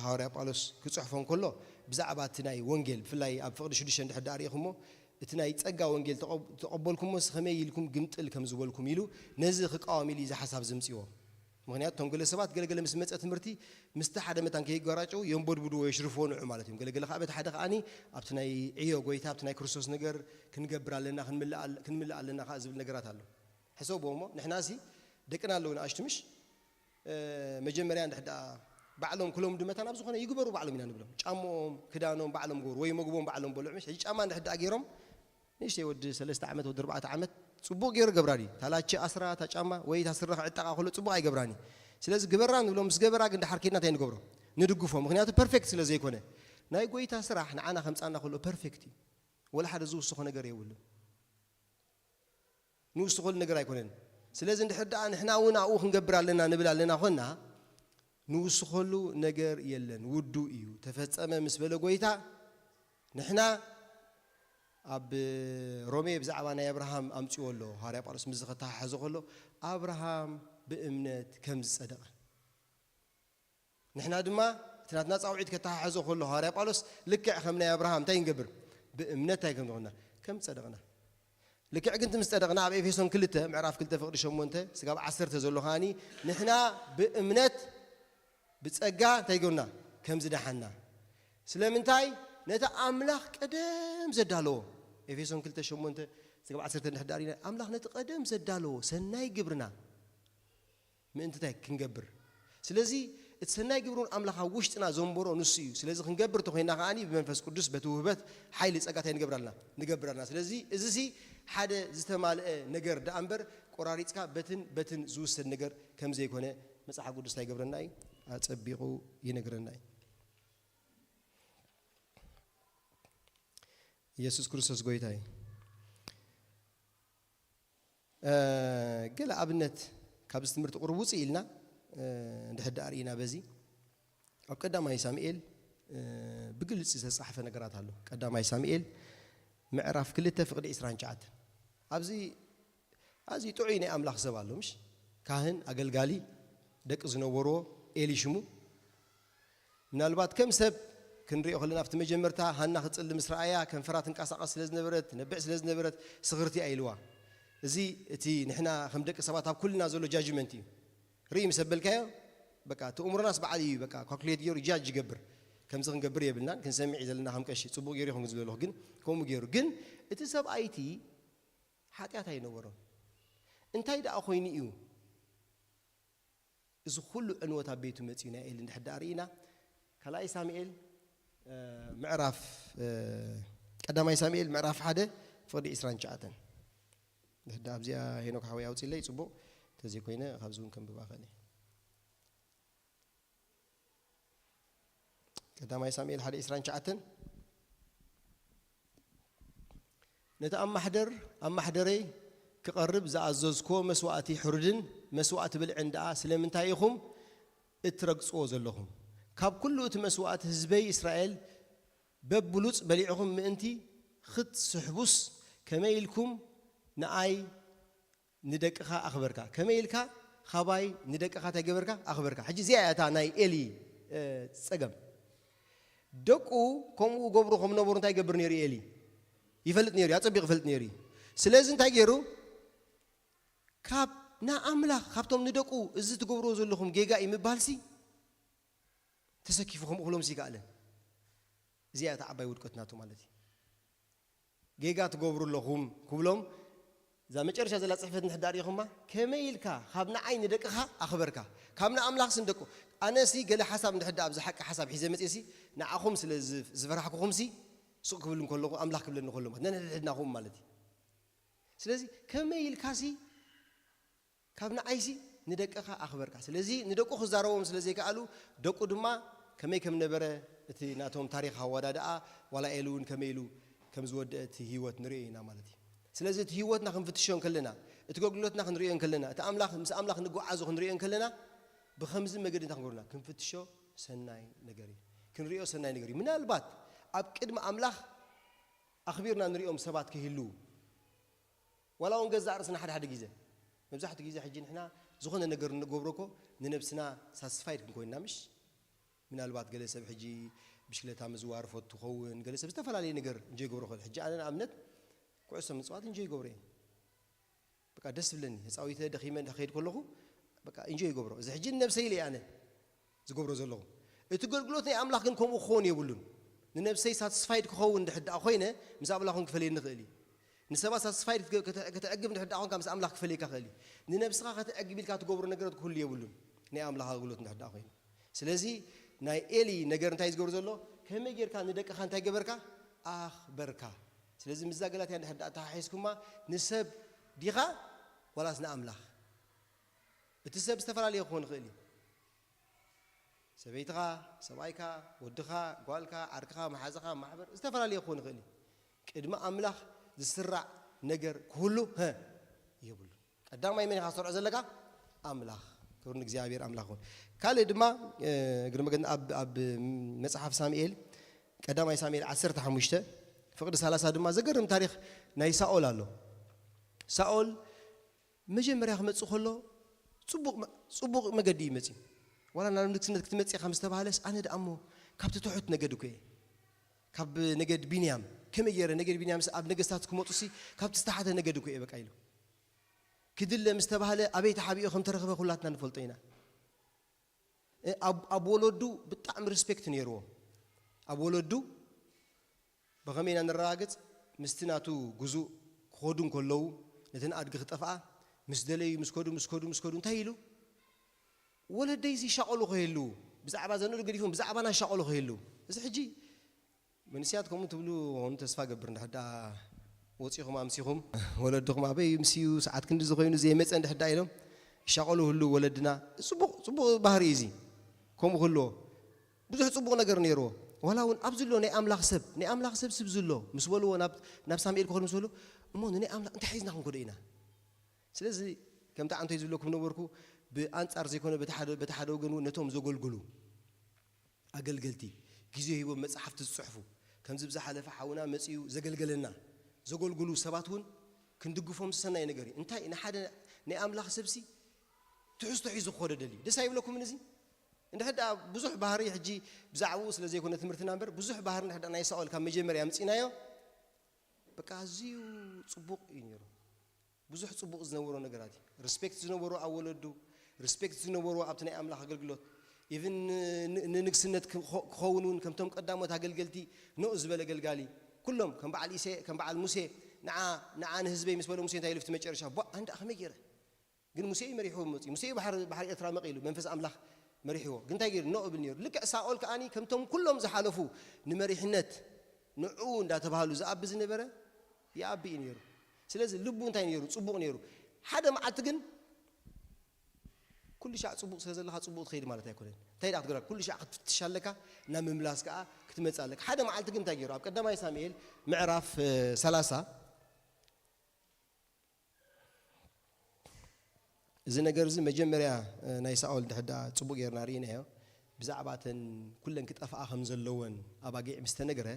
ሃዋርያ ጳውሎስ ክጽሕፎ እንከሎ ብዛዕባ እቲ ናይ ወንጌል፣ ብፍላይ ኣብ ፍቕዲ ሽዱሽተ እንድሕር ደኣ ርኢኹሞ፣ እቲ ናይ ጸጋ ወንጌል ተቐብ-፣ ተቐበልኩሞስ ከመይ ኢልኩም ግምጥል ከም ዝበልኩም ኢሉ ነዚ ክቃወም ኢሉ እዩ እዚ ሓሳብ ዘምጽእዎ። ምኽንያቱ እቶም ገለ ሰባት ገለገለ ምስ መጸ ትምህርቲ ምስቲ ሓደ መታን ከይጓራጨው የንቦድብድዎ፣ የሽርፍዎ ንዑ ማለት እዮም። ገለገለ ከዓ በቲ ሓደ ከዓኒ ኣብቲ ናይ ዕዮ ጎይታ፣ ኣብቲ ናይ ክርስቶስ ነገር ክንገብር ኣለና፣ ክንምልእ ኣለ-፣ ክንምልእ ኣለና ከዓ ዝብል ነገራት ኣሎ። ሕሰብዎ እሞ፣ ንሕና ሲ ደቅና ኣለዉ ንኣሽቱ ምሽ? እ፣ መጀመርያ እንድሕር ደኣ ባዕሎም ክለምዱ መታን ኣብ ዝኾነ ይግበሩ ባዕሎም ኢና ንብሎም። ጫምኦም፣ ክዳኖም ባዕሎም ግበሩ፣ ወይ መግቦም ባዕሎም በልዑ ምሽ? ሕጂ ጫማ እንድሕር ደኣ ገይሮም፣ ንእሽተይ ወዲ ሰለስተ ዓመት፣ ወዲ ኣርባዕተ ዓመት ጽቡቕ ገይሩ ገብራ ድዩ? እታ ላቺ ኣስራ፣ እታ ጫማ ወይ እታ ስረ ክዕጠቓ ከሎ ጽቡቕ ኣይገብራን እዩ። ስለዚ ግበራ ንብሎም፣ ምስ ገበራ ግን ደሓር ከይድና እንታይ ንገብሮ? ንድግፎ። ምኽንያቱ ፐርፌክት ስለ ዘይኮነ። ናይ ጎይታ ስራሕ ንዓና ከምጻና ከሎ ፐርፌክት እዩ። ወላ ሓደ ዝውስኾ ነገር የብሉን። ንውስኸሉ ነገር ኣይኮነን። ስለዚ እንድሕር ደኣ ንሕና እውን ኣብኡ ክንገብር ኣለና ንብል ኣለና ኾንና፣ ንውስኸሉ ነገር የለን። ውዱእ እዩ፣ ተፈጸመ ምስ በለ ጎይታ፣ ንሕና ኣብ ሮሜ ብዛዕባ ናይ ኣብርሃም ኣምጺኦ ኣሎ። ሃዋርያ ጳውሎስ ምስዚ ከተሓሕዞ ከሎ፣ ኣብርሃም ብእምነት ከም ዝጸደቐ። ንሕና ድማ እቲ ናትና ጻውዒት ከተሓሕዞ ከሎ፣ ሃዋርያ ጳውሎስ ልክዕ ከም ናይ ኣብርሃም እንታይ ክንገብር? ብእምነት እንታይ ከም ዝኾንና? ከም ዝጸደቕና። ልክዕ ግን እቲ ምስ ጸደቕና፣ ኣብ ኤፌሶን ክልተ፣ ምዕራፍ ክልተ ፍቕዲ ሸሞንተ ስጋብ ዓሰርተ ዘሎ ከኣኒ፣ ንሕና ብእምነት ብጸጋ እንታይ ይገብርና? ከም ዝደሓና። ስለምንታይ? ነቲ ኣምላኽ ቀደም ዘዳለዎ። ኤፌሶን ክልተ ሸሞንተ ስጋብ ዓሰርተ እንድሕር ደኣ ርኢና፣ ኣምላኽ ነቲ ቀደም ዘዳለዎ ሰናይ ግብርና ምእንቲ እንታይ ክንገብር? ስለዚ እቲ ሰናይ ግብሩን ኣምላኽ ኣብ ውሽጥና ዘንበሮ ንሱ እዩ። ስለዚ ክንገብር እንተኾይንና ከኣኒ ብመንፈስ ቅዱስ በቲ ውህበት ሓይሊ ጸጋ እንታይ ንገብር ኣለና? ንገብር ኣለና። ስለዚ እዚ ሲ ሓደ ዝተማልአ ነገር ደኣ እምበር ቆራሪጽካ በትን በትን ዝውሰድ ነገር ከም ዘይኮነ መጽሓፍ ቅዱስ እንታይ ይገብረና እዩ? ኣጸቢቑ ይነግረና እዩ። ኢየሱስ ክርስቶስ ጎይታ እዩ። እ፣ ገለ ኣብነት ካብዚ ትምህርቲ ቁሩብ ውፅእ ኢልና፣ እ፣ እንድሕር ደኣ ርኢና በዚ ኣብ ቀዳማይ ሳሙኤል፣ እ፣ ብግልፂ ዝተፃሕፈ ነገራት ኣሎ። ቀዳማይ ሳሙኤል ምዕራፍ ክልተ ፍቕዲ ዕስራን ትሽዓተን። ኣብዚ ኣዝዩ ጥዑይ ናይ ኣምላኽ ሰብ ኣሎ፣ ምሽ? ካህን፣ ኣገልጋሊ፣ ደቂ ዝነበርዎ፣ ኤሊ ሽሙ። ምናልባት ከም ሰብ ክንሪኦ ከለና፣ ኣብቲ መጀመርታ ሃና ክትጽሊ ምስ ረኣያ፣ ከንፈራ ትንቀሳቐስ ስለ ዝነበረት፣ ትነብዕ ስለ ዝነበረት፣ ስኽርቲ እያ ኢልዋ። እዚ እቲ ንሕና ከም ደቂ ሰባት ኣብ ኩልና ዘሎ ጃጅመንት እዩ። ርኢ ምስ ኣበልካዮ፣ በቃ፣ እቲ እምሮናስ በዓል እዩ፣ በቃ፣ ካልኩሌት ገይሩ ጃጅ ይገብር። ከምዚ ክንገብር የብልናን፣ ክንሰምዕ እዩ ዘለና ከም ቀሺ። ጽቡቕ ገይሩ ይኸውን ዝብል ዘለኹ፣ ግን ከምኡ ገይሩ። ግን እቲ ሰብኣይ እቲ ሓጢኣት ኣይነበሮን። እንታይ ደኣ ኮይኑ እዩ እዚ ኩሉ ዕንወት ኣብ ቤቱ መጺኡ? ናይ ኤሊ እንድሕር ደኣ ርኢና፣ ካልኣይ ሳሙኤል ምዕራፍ ቀዳማይ ሳሙኤል ምዕራፍ ሓደ ፍቕዲ ዕስራን ትሽዓተን። እንድሕር ደኣ ኣብዚኣ ሄኖክ ሓወይ ኣውፅለይ ፅቡቕ፣ ተዘይኮይነ ካብዚ እውን ከንብባ ኽእል እየ። ቀዳማይ ሳሙኤል ሓደ ዕስራን ትሽዓተን። ነቲ ኣማሕደር ኣማሕደረይ ክቐርብ ዝኣዘዝክዎ መስዋእቲ ሕሩድን መስዋእቲ ብልዕን ደኣ ስለምንታይ ኢኹም እትረግጽዎ ዘለኹም? ካብ ኩሉ እቲ መስዋእቲ ህዝበይ እስራኤል በብሉጽ በሊዕኹም ምእንቲ ክትስሕቡስ ከመይ ኢልኩም ንኣይ ንደቅኻ ኣኽበርካ? ከመይ ኢልካ ኻባይ ንደቅኻ እንታይ ገበርካ? ኣኽበርካ። ሕጂ እዚኣ እያ እታ ናይ ኤሊ ጸገም። ደቁ ከምኡ ገብሩ ከም ነበሩ እንታይ ይገብር ነይሩ ኤሊ? ይፈልጥ ነይሩ፣ ኣጸቢቑ ይፈልጥ ነይሩ። ስለዚ እንታይ ገይሩ? ካብ ንኣምላኽ ካብቶም ንደቁ እዚ ትገብርዎ ዘለኹም ጌጋ እዩ ምባልሲ ተሰኪፉ ከምኡ ክብሎምሲ ይከኣለን። እዚኣ እታ ዓባይ ውድቀት ናቱ ማለት እዩ። ጌጋ ትገብሩ ኣለኹም ክብሎም እዛ መጨረሻ ዘላ ጽሕፈት እንድሕር ዳኣ ርኢኹማ፣ ከመይ ኢልካ ካብ ንዓይ ንደቅኻ ኣኽበርካ? ካብ ንኣምላኽስ ንደቁ? ኣነሲ ገለ ሓሳብ እንድሕር ዳኣ ኣብዚ ሓቂ ሓሳብ ሒዘ መጽኤሲ ንዓኹም ስለ ዝፍ-፣ ዝፈራሕኩኹምሲ ሱቕ ክብል እንከለኹ ኣምላኽ ክብለኒ ከሎ ማለት ነንሕድሕድናኹም ማለት እዩ። ስለዚ ከመይ ኢልካሲ ካብ ንዓይሲ ንደቅኻ ኣኽበርካ። ስለዚ ንደቁ ክዛረቦም ስለ ዘይከኣሉ ደቁ ድማ ከመይ ከም ነበረ እቲ ናቶም ታሪኽ ኣወዳድኣ ዋላ ኤሊ እውን ከመይ ኢሉ ከም ዝወደአ እቲ ህይወት ንሪኦ ኢና ማለት እዩ። ስለዚ እቲ ህይወትና ክንፍትሾ እንከለና፣ እቲ ኣገልግሎትና ክንሪኦ እንከለና፣ እቲ ኣምላኽ ምስ ኣምላኽ ንጓዓዞ ክንሪኦ እንከለና ብኸምዚ መገዲ እንታይ ክንገብሩና ክንፍትሾ ሰናይ ነገር እዩ። ክንሪኦ ሰናይ ነገር እዩ። ምናልባት ኣብ ቅድሚ ኣምላኽ ኣኽቢርና ንሪኦም ሰባት ከይህልዉ ዋላ እውን ገዛእ ርእስና ሓደ ሓደ ግዜ መብዛሕትኡ ግዜ ሕጂ ንሕና ዝኾነ ነገር እንገብሮ እኮ ንነብስና ሳትስፋይድ ክንኮይንና ምሽ ምናልባት ገለ ሰብ ሕጂ ብሽክለታ ምዝዋር ፈቱ ኸውን ገለ ሰብ ዝተፈላለየ ነገር እንጆ ይገብሮ ኽእል ሕጂ ኣነ ንኣብነት ኩዕሶ ምፅዋት እንጆ ይገብሮ እየ በቃ ደስ ብለኒ ህፃዊተ ደኺመ ከይድ ከለኹ በቃ እንጆ ይገብሮ እዚ ሕጂ ንነብሰይ ኢለ ኣነ ዝገብሮ ዘለኹ እቲ ገልግሎት ናይ ኣምላኽ ግን ከምኡ ክኸውን የብሉን ንነብሰይ ሳትስፋይድ ክኸውን ድሕር ደኣ ኮይነ ምስ ኣምላኽ እውን ክፈልየኒ ይኽእል እዩ ንሰባት ሳትስፋይድ ከተዕግብ ድሕር ደኣ ኮንካ ምስ ኣምላኽ ክፈልየካ ክእል እዩ ንነብስኻ ከተዕግብ ኢልካ ትገብሮ ነገራት ክህሉ የብሉን ናይ ኣምላኽ ኣገልግሎት ድሕር ደኣ ኮይኑ ስለዚ ናይ ኤሊ ነገር እንታይ ዝገብር ዘሎ ከመይ ጌርካ ንደቅኻ እንታይ ገበርካ ኣኽበርካ ስለዚ ምስዛ ገላትያ ድሕር ደኣ ተሓሒዝኩማ ንሰብ ዲኻ ዋላስ ንኣምላኽ እቲ ሰብ ዝተፈላለየ ክኾን ይኽእል እዩ ሰበይትኻ ሰብኣይካ ወድኻ ጓልካ ዓርክኻ መሓዝኻ ማሕበር ዝተፈላለየ ክኾን ይኽእል እዩ ቅድሚ ኣምላኽ ዝስራዕ ነገር ክህሉ ሀ የብሉ ቀዳማይ መን ኢኻ ዝሰርዖ ዘለካ ኣምላኽ ክብሪ ንእግዚኣብሔር ኣምላኽ ይኹን ካልእ ድማ እግሪ መገድና ኣብ መፅሓፍ ሳሙኤል ቀዳማይ ሳሙኤል ዓሰርተ ሓሙሽተ ፍቕዲ ሰላሳ ድማ ዘገርም ታሪኽ ናይ ሳኦል ኣሎ ሳኦል መጀመርያ ክመፅእ ከሎ ፅቡቕ መገዲ እዩ መፅዩ ዋላ ናብ ንግስነት ክትመፅእ ኢኻ ምስ ተባሃለስ ኣነ ደኣ እሞ ካብቲ ትሑት ነገድ እኮ እየ ካብ ነገድ ቢንያም ከመይ ገይረ ነገድ ቢንያምስ ኣብ ነገስታት ክመፁሲ ካብቲ ዝተሓተ ነገድ እኮ እየ በቃ ኢሉ ክድለ ምስ ተባህለ ኣበይ ተሓቢኡ ከም ተረኽበ ኩላትና ንፈልጦ ኢና ኣብ ወለዱ ብጣዕሚ ሪስፔክት ነይርዎ ኣብ ወለዱ ብኸመይ ኢና ንረጋግጽ? ምስቲ ናቱ ግዙእ ክኸዱ እንከለዉ፣ ነተን ኣድጊ ክጠፍኣ ምስ ደለዩ፣ ምስ ከዱ፣ ምስ ከዱ፣ ምስ ከዱ፣ እንታይ ኢሉ? ወለደይሲ ይሻቐሉ ከይህልዉ፣ ብዛዕባ ዘንእዱ ገዲፎም ብዛዕባና ይሻቐሉ ከይህልዉ። እዚ ሕጂ መንእሰያት ከምኡ ትብሉ ኾኑ ተስፋ ገብር፣ እንድሕር ደኣ ወጺኹም ኣምሲኹም፣ ወለድኹም ኣበይ ምስዩ፣ ሰዓት ክንድዚ ኮይኑ ዘየመጸ እንድሕር ደኣ ኢሎም ይሻቐሉ ህልዉ ወለድና። ጽቡቕ፣ ጽቡቕ ባህሪ እዩ እዚ። ከምኡ ክህልዎ። ብዙሕ ጽቡቕ ነገር ነይርዎ። ዋላ እውን ኣብዚ ኣሎ ናይ ኣምላኽ ሰብ፣ ናይ ኣምላኽ ሰብ ስብ ዝሎ ምስ በልዎ ናብ፣ ናብ ሳሙኤል ክኸዱ ምስ በልዎ፣ እሞ ንናይ ኣምላኽ እንታይ ሒዝና ክንከዶ ኢና? ስለዚ ከምቲ ዓንቶይ ዝብለኩም ነበርኩ፣ ብኣንጻር ዘይኮነ በቲ ሓደ፣ በቲ ሓደ ወገን እውን ነቶም ዘገልግሉ ኣገልገልቲ፣ ግዜ ሂቦም መጻሕፍቲ ዝጽሕፉ፣ ከምዚ ብዝሓለፈ ሓውና መጺኡ ዘገልገለና፣ ዘገልግሉ ሰባት እውን ክንድግፎም ዝሰናይ ነገር እዩ። እንታይ ንሓደ ናይ ኣምላኽ ሰብሲ ትሕዝቶ ሒዙ ክኸዶ ደልዩ። ደስ ኣይብለኩምን እዚ? እንድሕር ደኣ ብዙሕ ባህሪ ሕጂ ብዛዕባኡ ስለ ዘይኮነ ትምህርትና እምበር ብዙሕ ባህሪ እንድሕር ደኣ ናይ ሳኦል ካብ መጀመርያ ኣምጺእናዮ በቃ ኣዝዩ ጽቡቕ እዩ ነይሩ። ብዙሕ ጽቡቕ ዝነበሮ ነገራት እዩ። ሪስፔክት ዝነበሮ ኣብ ወለዱ፣ ሪስፔክት ዝነበሮ ኣብቲ ናይ ኣምላኽ ኣገልግሎት፣ ኢቭን ንንግስነት ክኸውን እውን ከምቶም ቀዳሞት ኣገልገልቲ ንኡ ዝበለ ገልጋሊ ኩሎም ከም በዓል ኢሴ ከም በዓል ሙሴ ንዓ ንዓ ንህዝበይ ምስ በለ ሙሴ እንታይ ኢሉ ፍቲ መጨረሻ ቧ ኣንዳ ከመይ ገይረ ግን ሙሴ እዩ መሪሕዎ መፅኡ። ሙሴ እዩ ባሕሪ ባሕሪ ኤርትራ መቒሉ መንፈስ ኣምላኽ መሪሕዎ። ግን እንታይ ገይሩ? ኖእ እብል ነይሩ። ልክዕ ሳኦል ከኣኒ ከምቶም ኩሎም ዝሓለፉ ንመሪሕነት ንዕኡ እንዳተባህሉ ዝኣቢ ዝነበረ ይኣቢ እዩ ነይሩ። ስለዚ ልቡ እንታይ ነይሩ? ጽቡቕ ነይሩ። ሓደ መዓልቲ ግን ኩሉ ሻዕ ጽቡቕ ስለ ዘለኻ ጽቡቕ ትኸይድ ማለት ኣይኮነን። እንታይ ደኣ ክትገብር? ኩሉ ሻዕ ክትፍትሽ ኣለካ፣ ናብ ምምላስ ከኣ ክትመጽእ ኣለካ። ሓደ መዓልቲ ግን እንታይ ገይሩ? ኣብ ቀዳማይ ሳሙኤል ምዕራፍ እ፣ ሰላሳ እዚ ነገር እዚ መጀመርያ እ፣ ናይ ሳኦል ድሕዳ ጽቡቕ ጌርና ርኢናዮ። ብዛዕባ እተን ኩለን ክጠፍኣ ከም ዘለወን ኣባጊዕ ምስ ተነግረ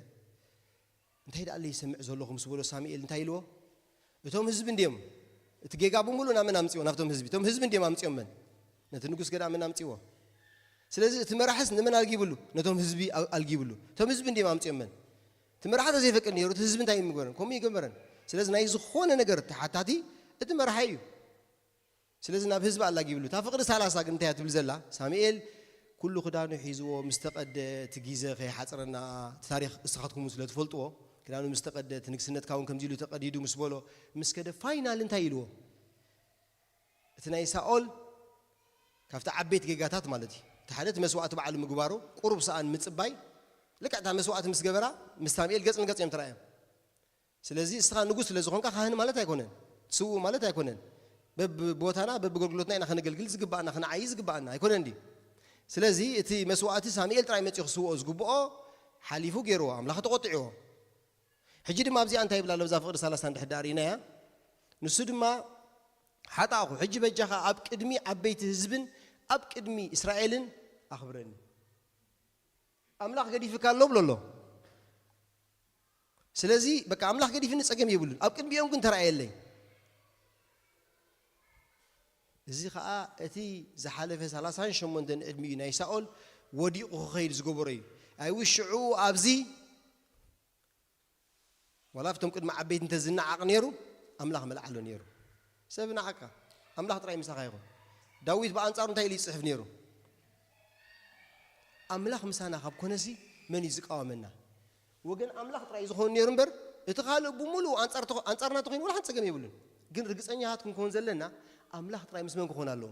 እንታይ ደኣ ይሰምዕ ዘለኹ ምስ በሎ ሳሙኤል እንታይ ኢልዎ? እቶም ህዝቢ እንድዮም እቲ ጌጋ ብምሉእ ናብ መን ኣምጽዎ? ናብቶም ህዝቢ። እቶም ህዝቢ እንድዮም ኣምጽዮም መን? ነቲ ንጉስ ገዳ መን ኣምጽዎ? ስለዚ እቲ መራሕስ ንመን ኣልጊብሉ? ነቶም ህዝቢ ኣል- ኣልጊብሉ። እቶም ህዝቢ እንድዮም ኣምጽዮም መን? እቲ መራሒ ተዘይፈቅድ ነይሩ እቲ ህዝቢ እንታይ ይምግበረን? ከምኡ ይገበረን። ስለዚ ናይ ዝኾነ ነገር ተሓታቲ እቲ መራሒ እዩ። ስለዚ ናብ ህዝቢ ኣላጊብሉ። እታ ፍቕሪ ሰላሳ ግን እንታይ እያ ትብል ዘላ? ሳሙኤል ኩሉ ክዳኑ ሒዝዎ ምስ ተቐደ እቲ ግዜ ከይሓጽረና እቲ ታሪኽ እስኻትኩም ስለ ትፈልጥዎ ክዳኑ ምስ ተቐደ እቲ ንግስነትካ እውን ከምዚ ኢሉ ተቐዲዱ ምስ በሎ ምስ ከደ ፋይናል እንታይ ኢልዎ? እቲ ናይ ሳኦል ካብቲ ዓበይቲ ጌጋታት ማለት እዩ። እቲ ሓደ እቲ መስዋእቲ ባዕሉ ምግባሩ ቁሩብ ሰኣን ምጽባይ ልክዕ እታ መስዋእቲ ምስ ገበራ ምስ ሳሙኤል ገጽ ንገጽ እዮም ተራእዮም። ስለዚ እስኻ ንጉስ ስለ ዝኾንካ ካህን ማለት ኣይኮነን፣ ስውእ ማለት ኣይኮነን። በብቦታና በብገልግሎትና ኢና ከነገልግል ዝግባኣና፣ ከነዓዪ ዝግባኣና ኣይኮነን ድዩ? ስለዚ እቲ መስዋእቲ ሳሙኤል ጥራይ መጺኡ ክስውኦ ዝግብኦ ሓሊፉ ገይርዎ፣ ኣምላኽ ተቖጢዕዎ። ሕጂ ድማ ኣብዚኣ እንታይ ይብል ኣሎ? እዛ ፍቕሪ ሰላሳ እንድሕር ደኣ ርኢናያ፣ ንሱ ድማ ሓጣእኹ፣ ሕጂ በጃኻ ኣብ ቅድሚ ዓበይቲ ህዝብን ኣብ ቅድሚ እስራኤልን ኣኽብረኒ። ኣምላኽ ገዲፍካ ኣሎ ብሎ ኣሎ። ስለዚ በቃ ኣምላኽ ገዲፍኒ ጸገም የብሉን፣ ኣብ ቅድሚኦም ግን ተራእየለይ። እዚ ኸኣ እቲ ዝሓለፈ ሰላሳን ሸሞንተን ዕድሚኡ ናይ ሳኦል ወዲቑ ክኸይድ ዝገበሮ እዩ። ኣይ ውሽዑ ኣብዚ ዋላ ኣብቶም ቅድሚ ዓበይቲ እንተ ዝነዓቕ ነይሩ ኣምላኽ መልዓሎ ነይሩ። ሰብ ነዓቕካ ኣምላኽ ጥራይ ምሳኻ ይኹን። ዳዊት ብኣንጻሩ እንታይ ኢሉ ይጽሕፍ ነይሩ? ኣምላኽ ምሳና ካብ ኮነሲ መን እዩ ዝቃወመና? ወገን ኣምላኽ ጥራይ እዩ ዝኾን ነይሩ እምበር እቲ ካልእ ብምሉእ ኣንጻር ተኾ- ኣንጻርና ተኾይኑ ዋላ ሓንቲ ጸገም የብሉን። ግን ርግጸኛታት ክንከውን ዘለና ኣምላኽ ጥራይ ምስ መን ክኾን ኣለዎ?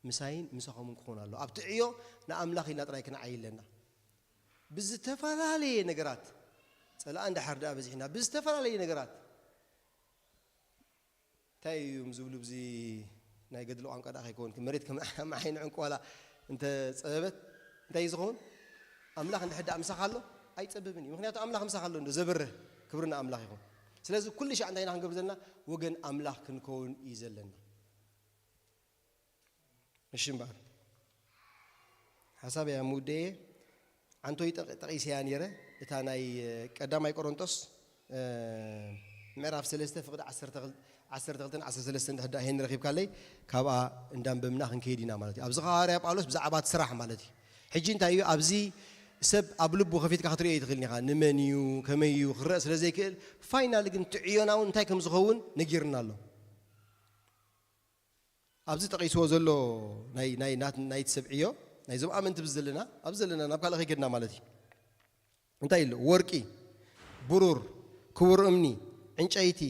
ምሳይን ምሳኹምን ክኾን ኣለዎ። ኣብቲ ዕዮ ንኣምላኽ ኢልና ጥራይ ክንዓይ ኣለና። ብዝተፈላለየ ነገራት ጸላእ እንድሕር ደኣ በዚሕና ብዝተፈላለየ ነገራት እንታይ እዮም ዝብሉ ብዚ ናይ ገድሊ ቋንቋ ደኣ ከይከውን መሬት ከም መዓይኒ ዕንቁ ዋላ እንተ ጸበበት እንታይ እዩ ዝኸውን? ኣምላኽ እንድሕር ደኣ ምሳኻ ኣሎ ኣይጸብብን እዩ። ምክንያቱ ኣምላኽ ምሳኻ ኣሎ እንዶ ዘብርህ ክብሪ ንኣምላኽ ይኹን። ስለዚ ኩሉ ሻዕ እንታይ ኢና ክንገብር ዘለና? ወገን ኣምላኽ ክንከውን እዩ ዘለና። እሺ እምበኣር ሓሳብ እያ ምውደየ ዓንቶይ ጠቕ- ጠቒሰያ ነይረ እታ ናይ እ፣ ቀዳማይ ቆሮንጦስ እ፣ ምዕራፍ ሰለስተ ፍቕዲ ዓሰርተ ክልተ ዓሰርተ ክልተ ዓሰርተ ሰለስተ እንድሕር ደኣ ይሄን ረኺብካለይ ካብኣ እንዳንበብና ክንከይድ ኢና ማለት እዩ። ኣብዚ ኸዓ ሃዋርያ ጳውሎስ ብዛዕባ እቲ ስራሕ ማለት እዩ። ሕጂ እንታይ እዩ ኣብዚ ሰብ ኣብ ልቡ ከፊትካ ክትርእዮ ኣይትኽእልን ኢኻ። ንመን እዩ ከመይ እዩ ክረአ ስለ ዘይክእል ፋይናል ግን ትዕዮና እውን እንታይ ከም ዝኸውን ነጊርና ኣሎ። ኣብዚ ጠቒስዎ ዘሎ ናይ ናይ ናት ናይ ሰብ ዕዮ ናይዞም ኣመንቲ ብዝ ዘለና ኣብዚ ዘለና ናብ ካልእ ከይከድና ማለት እዩ። እንታይ ኢሉ? ወርቂ፣ ብሩር፣ ክቡር እምኒ፣ ዕንጨይቲ፣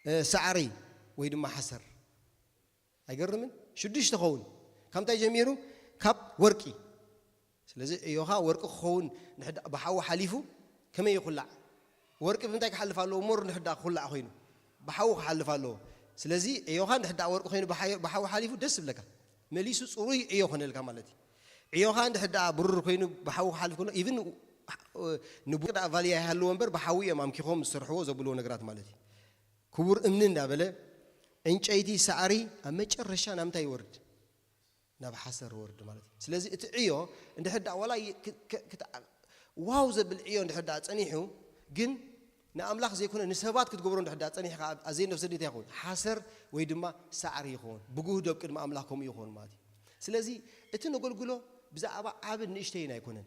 እ፣ ሳዕሪ ወይ ድማ ሓሰር። ኣይገርምን? ሽዱሽተ ኸውን። ካብ እንታይ ጀሚሩ? ካብ ወርቂ። ስለዚ ዕዮኻ ወርቂ ክኸውን ንሕዳ ብሓዊ ሓሊፉ ከመይ ይኹላዕ? ወርቂ ብምንታይ ክሓልፍ ኣለዎ? ሞር ንሕዳ ክኹላዕ ኮይኑ ብሓዊ ክሓልፍ ኣለዎ። ስለዚ ዕዮኻ ንሕዳ ወርቂ ኮይኑ ብሓ- ብሓዊ ሓሊፉ ደስ ይብለካ። መሊሱ ጽሩይ ዕዮ ኮነልካ ማለት እዩ። ዕዮኻ እንድሕር ደኣ ብሩር ኮይኑ ብሓዊ ክሓልፍ ከሎ ኢቭን ንቡር ደኣ ቫልያ ይሃልዎ እምበር ብሓዊ እዮም ኣምኪኾም ዝሰርሕዎ ዘብልዎ ነገራት ማለት እዩ። ክቡር እምኒ እንዳበለ ዕንጨይቲ ሳዕሪ ኣብ መጨረሻ ናብ ምንታይ ይወርድ? ናብ ሓሰር ወርድ ማለት እዩ። ስለዚ እቲ ዕዮ እንድሕር ደኣ ዋላ ይ- ክ- ክ- ክት- ዋው ዘብል ዕዮ እንድሕር ደኣ ጸኒሑ ግን ንኣምላኽ ዘይኮነ ንሰባት ክትገብሮ እንድሕር ደኣ ጸኒሕካ ኣብ- ኣዘይ ነፍሰ ድንታ ይኸውን ሓሰር ወይ ድማ ሳዕሪ ይኸውን። ብግህዶ ኣብ ቅድሚ ኣምላኽ ከምኡ ይኸውን ማለት እዩ። ስለዚ እቲ ነገልግሎ ብዛዕባ ዓብን ንእሽተይን ኣይኮነን።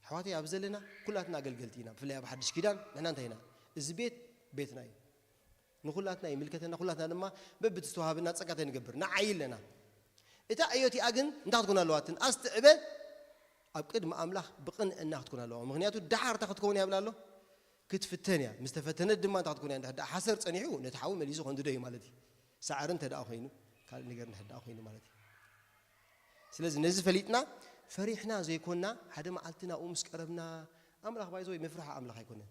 ኣሕዋተይ ኣብ ዘለና ኩላትና ኣገልገልቲ ኢና። ብፍላይ ኣብ ሓድሽ ኪዳን ንሕና እንታይ ኢና? እዚ ቤት ቤትና እዩ። ንኹላትና ይምልከተና። ኩላትና ድማ በብቲ ዝተዋሃበና ጸጋታት ንገብር ንዓይ ኣለና። እታ ዕዮ እቲኣ ግን እንታይ ክትኮን ኣለዋ? ትንኣስ ትዕበ ኣብ ቅድሚ ኣምላኽ ብቕንዕና ክትኮን ኣለዋ። ምክንያቱ ደሓር እታ ክትከውን እያ ብላ ኣሎ ክትፍተን እያ። ምስ ተፈተነት ድማ እንታይ ክትኮን እያ? እንድሕር ደኣ ሓሰር ጸኒሑ ነቲ ሓዊ መሊሱ ከንድዶ እዩ ማለት እዩ። ሳዕሪ እንተ ደኣ ኮይኑ ካልእ ነገር እንድሕር ደኣ ኮይኑ ማለት እዩ። ስለዚ ነዚ ፈሊጥና ፈሪሕና ዘይኮና፣ ሓደ መዓልቲ ናብኡ ምስ ቀረብና፣ ኣምላኽ ባይዘ ወይ መፍርሒ ኣምላኽ ኣይኮነን።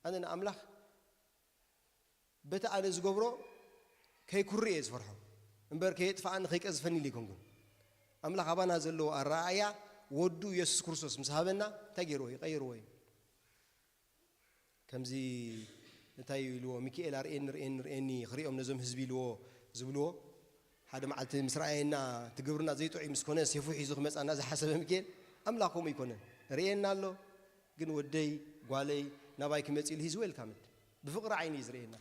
ኣነ ንኣምላኽ በቲ ኣነ ዝገብሮ ከይኩሪ እየ ዝፈርሖ እምበር ከየጥፍኣኒ ከይቀዝፈኒ ኢለ ኣይኮንኩን። ኣምላኽ ኣባና ዘለዎ ኣረኣእያ ወዱ የሱስ ክርስቶስ ምስ ሃበና እንታይ ገይርዎ እዩ? ቀይርዎ እዩ። ከምዚ እንታይ ኢልዎ? ሚካኤል ኣርእየኒ ርእየኒ ርእየኒ ክሪኦም ነዞም ህዝቢ ኢልዎ ዝብልዎ። ሓደ መዓልቲ ምስ ረኣየና እቲ ግብርና ዘይጥዑይ ምስ ኮነ ሴፉ ሒዙ ክመጻና ዝሓሰበ ሚካኤል ኣምላኽ ከምኡ ኣይኮነን። ርእየና ኣሎ ግን ወደይ ጓለይ ናባይ ክመጽእ ኢሉ ሂዝ ዌልካምድ ብፍቕሪ ዓይኒ እዩ ዝርእየና።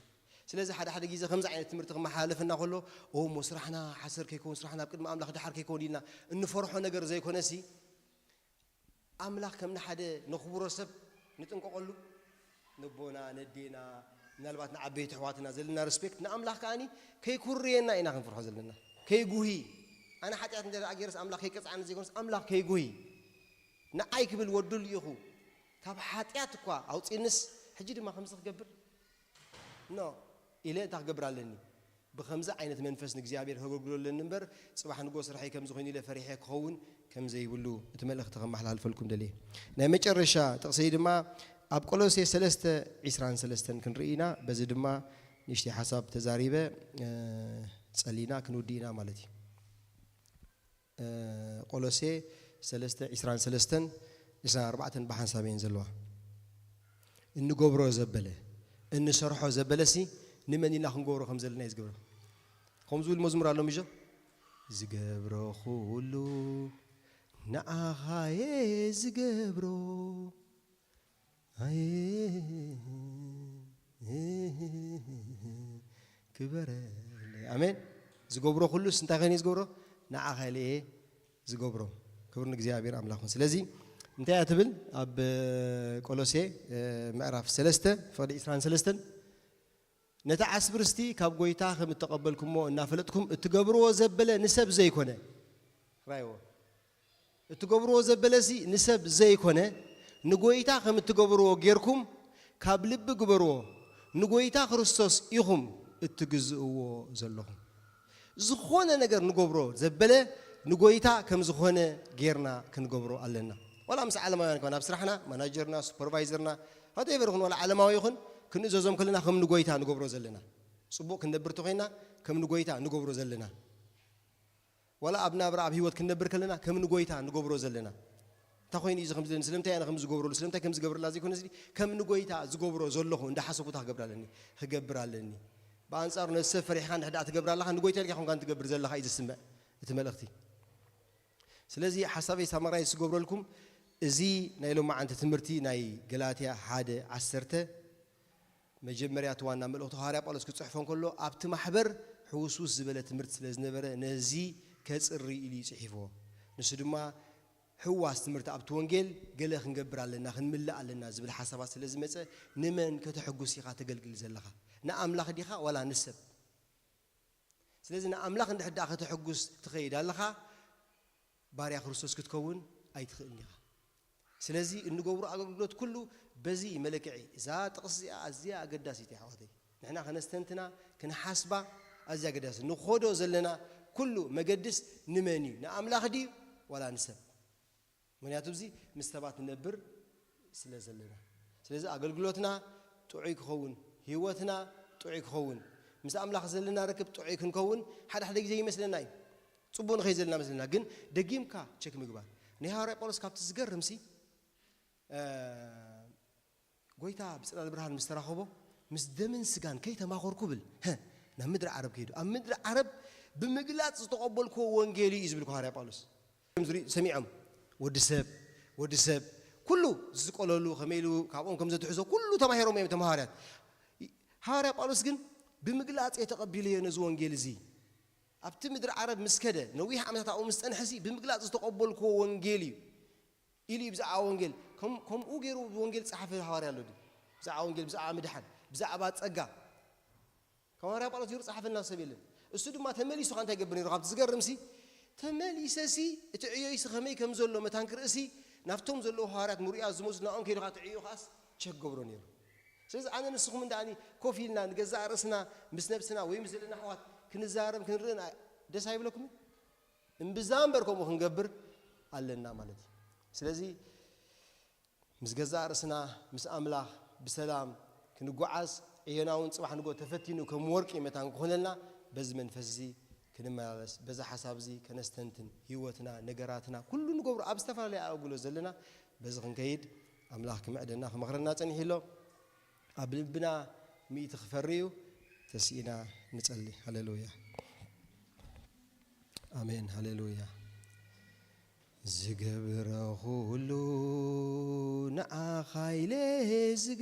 ስለዚ ሓደ ሓደ ግዜ ከምዚ ዓይነት ትምህርቲ ክመሓላለፈና ከሎ ኦ እሞ ስራሕና ሓሰር ከይከውን ስራሕና ኣብ ቅድሚ ኣምላኽ ደሓር ከይከውን ኢልና እንፈርሖ ነገር ዘይኮነሲ ኣምላኽ ከም ንሓደ ነኽብሮ ሰብ ንጥንቀቐሉ። ነቦና ነዴና ምናልባት ንዓበይቲ ኣሕዋትና ዘለና ሪስፔክት ንኣምላኽ ከኣኒ ከይኩርየና ኢና ክንፍርሖ ዘለና። ከይጉሂ ኣነ ሓጢኣት እንተ ደኣ ገይረስ ኣምላኽ ከይቀጽዓኒ ዘይኮነስ ኣምላኽ ከይጉሂ ንዓይ ክብል ወዱ ልኢኹ ካብ ሓጢኣት እኳ ኣውፅእንስ ሕጂ ድማ ከምዚ ክገብር ኖ ኢለ እንታይ ክገብር ኣለኒ? ብኸምዚ ዓይነት መንፈስ ንእግዚኣብሔር ከገልግሎ ኣለኒ እምበር ጽባሕ ንጎ ስርሐይ ከምዚ ኮይኑ ኢለ ፈሪሐ ክኸውን ከም ዘይብሉ እቲ መልእኽቲ ከመሓላልፈልኩም ደልየ። ናይ መጨረሻ ጥቕሰይ ድማ ኣብ ቆሎሴ ሰለስተ ዒስራን ሰለስተን ክንርኢ ኢና። በዚ ድማ ንእሽተይ ሓሳብ ተዛሪበ ጸሊና ክንውዲ ኢና ማለት እዩ። ቆሎሴ ሰለስተ ዒስራን ሰለስተን ዒስራን ኣርባዕተን ብሓንሳብ እየን ዘለዋ። እንገብሮ ዘበለ እንሰርሖ ዘበለሲ ንመን ኢና ክንገብሮ ከም ዘለና እዩ ዝገብሮ። ከምዚ ዝብል መዝሙር ኣሎ ምሾ ዝገብሮ ኩሉ ንዓኻየ ዝገብሮ ኣየ ክበረለይ ኣሜን። ዝገብሮ ኩሉስ እንታይ ኮይኑ ዝገብሮ ንዓኻ ኢለ እየ ዝገብሮ። ክብሪ ንእግዚኣብሔር ኣምላኽ ይኹን። ስለዚ እንታይ እያ ትብል ኣብ ቆሎሴ ምዕራፍ ሰለስተ ፍቕዲ ዒስራን ሰለስተን ነቲ ዓስቢ ርስቲ ካብ ጎይታ ከም እተቐበልኩሞ እናፈለጥኩም እትገብርዎ ዘበለ ንሰብ ዘይኮነ ራይዎ እትገብርዎ ዘበለሲ ንሰብ ዘይኮነ ንጎይታ ከም እትገብርዎ ጌርኩም ካብ ልቢ ግበርዎ። ንጎይታ ክርስቶስ ኢኹም እትግዝእዎ ዘለኹም። ዝኾነ ነገር ንገብሮ ዘበለ ንጎይታ ከም ዝኾነ ጌርና ክንገብሮ ኣለና። ዋላ ምስ ዓለማውያን ከሆን ኣብ ስራሕና ማናጀርና ሱፐርቫይዘርና ሆቴቨር ይኹን ዋላ ዓለማዊ ይኹን ክንእዘዞም ከለና ከም ንጎይታ ንገብሮ ዘለና። ጽቡቕ ክንነብር ተኾይና ከም ንጎይታ ንገብሮ ዘለና። ዋላ ኣብ ናብራ ኣብ ህይወት ክንነብር ከለና ከም ንጎይታ ንገብሮ ዘለና እንታይ ኮይኑ እዩ ከምዚ ስለምንታይ ኣነ ከም ዝገብረሉ ስለምንታይ ከም ዝገብርላ ዘይኮነ እዚ ከም ንጎይታ ዝገብሮ ዘለኹ እንዳሓሰብኩ እንታይ ክገብር ኣለኒ ክገብር ኣለኒ። ብኣንጻሩ ነዚ ሰብ ፈሪሕካ እንድሕር ደኣ ትገብር ኣለኻ ንጎይታ ኢልካ ኮንካ ትገብር ዘለኻ እዩ ዝስምዕ እቲ መልእኽቲ። ስለዚ ሓሳበይ ሳማራይ ዝገብረልኩም እዚ ናይ ሎማዓንቲ ትምህርቲ ናይ ገላትያ ሓደ ዓሰርተ መጀመርያ እቲ ዋና መልእኽቱ ሃዋርያ ጳውሎስ ክጽሕፎ እንከሎ ኣብቲ ማሕበር ሕውስውስ ዝበለ ትምህርቲ ስለ ዝነበረ ነዚ ከጽሪ ኢሉ እዩ ጽሒፍዎ። ንሱ ድማ ሕዋስ ትምህርቲ ኣብቲ ወንጌል ገለ ክንገብር ኣለና ክንምልእ ኣለና ዝብል ሓሳባት ስለ ዝመጸ ንመን ከተሐጉስ ኢኻ ተገልግል ዘለኻ? ንኣምላኽ ዲኻ ዋላ ንሰብ? ስለዚ ንኣምላኽ እንድሕር ደኣ ከተሐጉስ ትኸይድ ኣለኻ ባርያ ክርስቶስ ክትከውን ኣይትኽእልን ኢኻ። ስለዚ እንገብሮ ኣገልግሎት ኩሉ በዚ መለክዒ እዛ ጥቕሲ እዚኣ ኣዝያ ኣገዳሲት እያ ኣሕዋተይ። ንሕና ከነስተንትና ክንሓስባ ኣዝያ ኣገዳሲ ንኾዶ ዘለና ኩሉ መገድስ ንመን እዩ ንኣምላኽ ድዩ ዋላ ንሰብ? ምክንያቱ እዚ ምስ ሰባት ንነብር ስለ ዘለና ስለዚ ኣገልግሎትና ጥዑይ ክኸውን ህይወትና ጥዑይ ክኸውን ምስ ኣምላኽ ዘለና ርክብ ጥዑይ ክንከውን ሓደ ሓደ ግዜ ይመስለና እዩ። ጽቡቕ ንኸይ ዘለና መስለና ግን ደጊምካ ቸክ ምግባር ናይ ሃዋርያ ጳውሎስ ካብቲ ዝገርም ሲ ጎይታ ብጽላል ብርሃን ምስ ተራኸቦ ምስ ደምን ስጋን ከይተማኸርኩ ብል ናብ ምድሪ ዓረብ ከይዱ ኣብ ምድሪ ዓረብ ብምግላጽ ዝተቐበልክዎ ወንጌል እዩ ዝብል ሃዋርያ ጳውሎስ ሰሚዖም ወዲ ሰብ ወዲ ሰብ ኩሉ ዝስቀለሉ ከመይ ኢሉ ካብኦም ከም ዘትሕዞ ኩሉ ተማሂሮም እዮም ተማሃርያት። ሃዋርያ ጳውሎስ ግን ብምግላጽ እየ ተቐቢለዮ ነዚ ወንጌል እዚ። ኣብቲ ምድሪ ዓረብ ምስ ከደ ነዊሕ ዓመታት ኣብኡ ምስ ጸንሐሲ ብምግላጽ ዝተቐበልክዎ ወንጌል እዩ ኢሉ እዩ ብዛዕባ ወንጌል ከም- ከምኡ ገይሩ ወንጌል ጸሓፈ ሃዋርያ ኣሎ ድዩ? ብዛዕባ ወንጌል ብዛዕባ ምድሓን ብዛዕባ ጸጋ ከም ሃዋርያ ጳውሎስ ገይሩ ጸሓፈልና ሰብ የለን። እሱ ድማ ተመሊሱ ኸ እንታይ ይገብር ነይሩ? ካብቲ ዝገርምሲ ተመሊሰሲ እቲ ዕዮይሲ ከመይ ከም ዘሎ መታን ክርእሲ ናብቶም ዘለዉ ሃዋርያት ምሩያት ዝመስሉ ናኦም ከይዱ እቲ ዕዮ ኸዓስ ቸክ ገብሮ ነይሩ። ስለዚ ኣነ ንስኹም እንዳኣኒ ኮፍ ኢልና ንገዛእ ርእስና ምስ ነብስና ወይ ምስ ዘለና ኣሕዋት ክንዛረብ ክንርእን ደስ ኣይብለኩምን? እምብዛ እምበር ከምኡ ክንገብር ኣለና ማለት እዩ። ስለዚ ምስ ገዛእ ርእስና ምስ ኣምላኽ ብሰላም ክንጓዓዝ፣ ዕዮና እውን ጽባሕ ንጎ ተፈቲኑ ከም ወርቂ መታን ክኾነልና፣ በዚ መንፈስ እዚ ክንመላለስ፣ በዚ ሓሳብ እዚ ከነስተንትን፣ ህይወትና፣ ነገራትና፣ ኩሉ ንገብሮ ኣብ ዝተፈላለየ ኣገልግሎት ዘለና በዚ ክንከይድ ኣምላኽ ክምዕደና ክመኽረና ጸኒሑ ኣሎ። ኣብ ልብና ሚእቲ ክፈሪ እዩ። ተስኢና ንጸሊ። ሃሌሉያ። ኣሜን። ሃሌሉያ። ዝገብረ ኩሉ ንዓኻ ኢለ ዝገ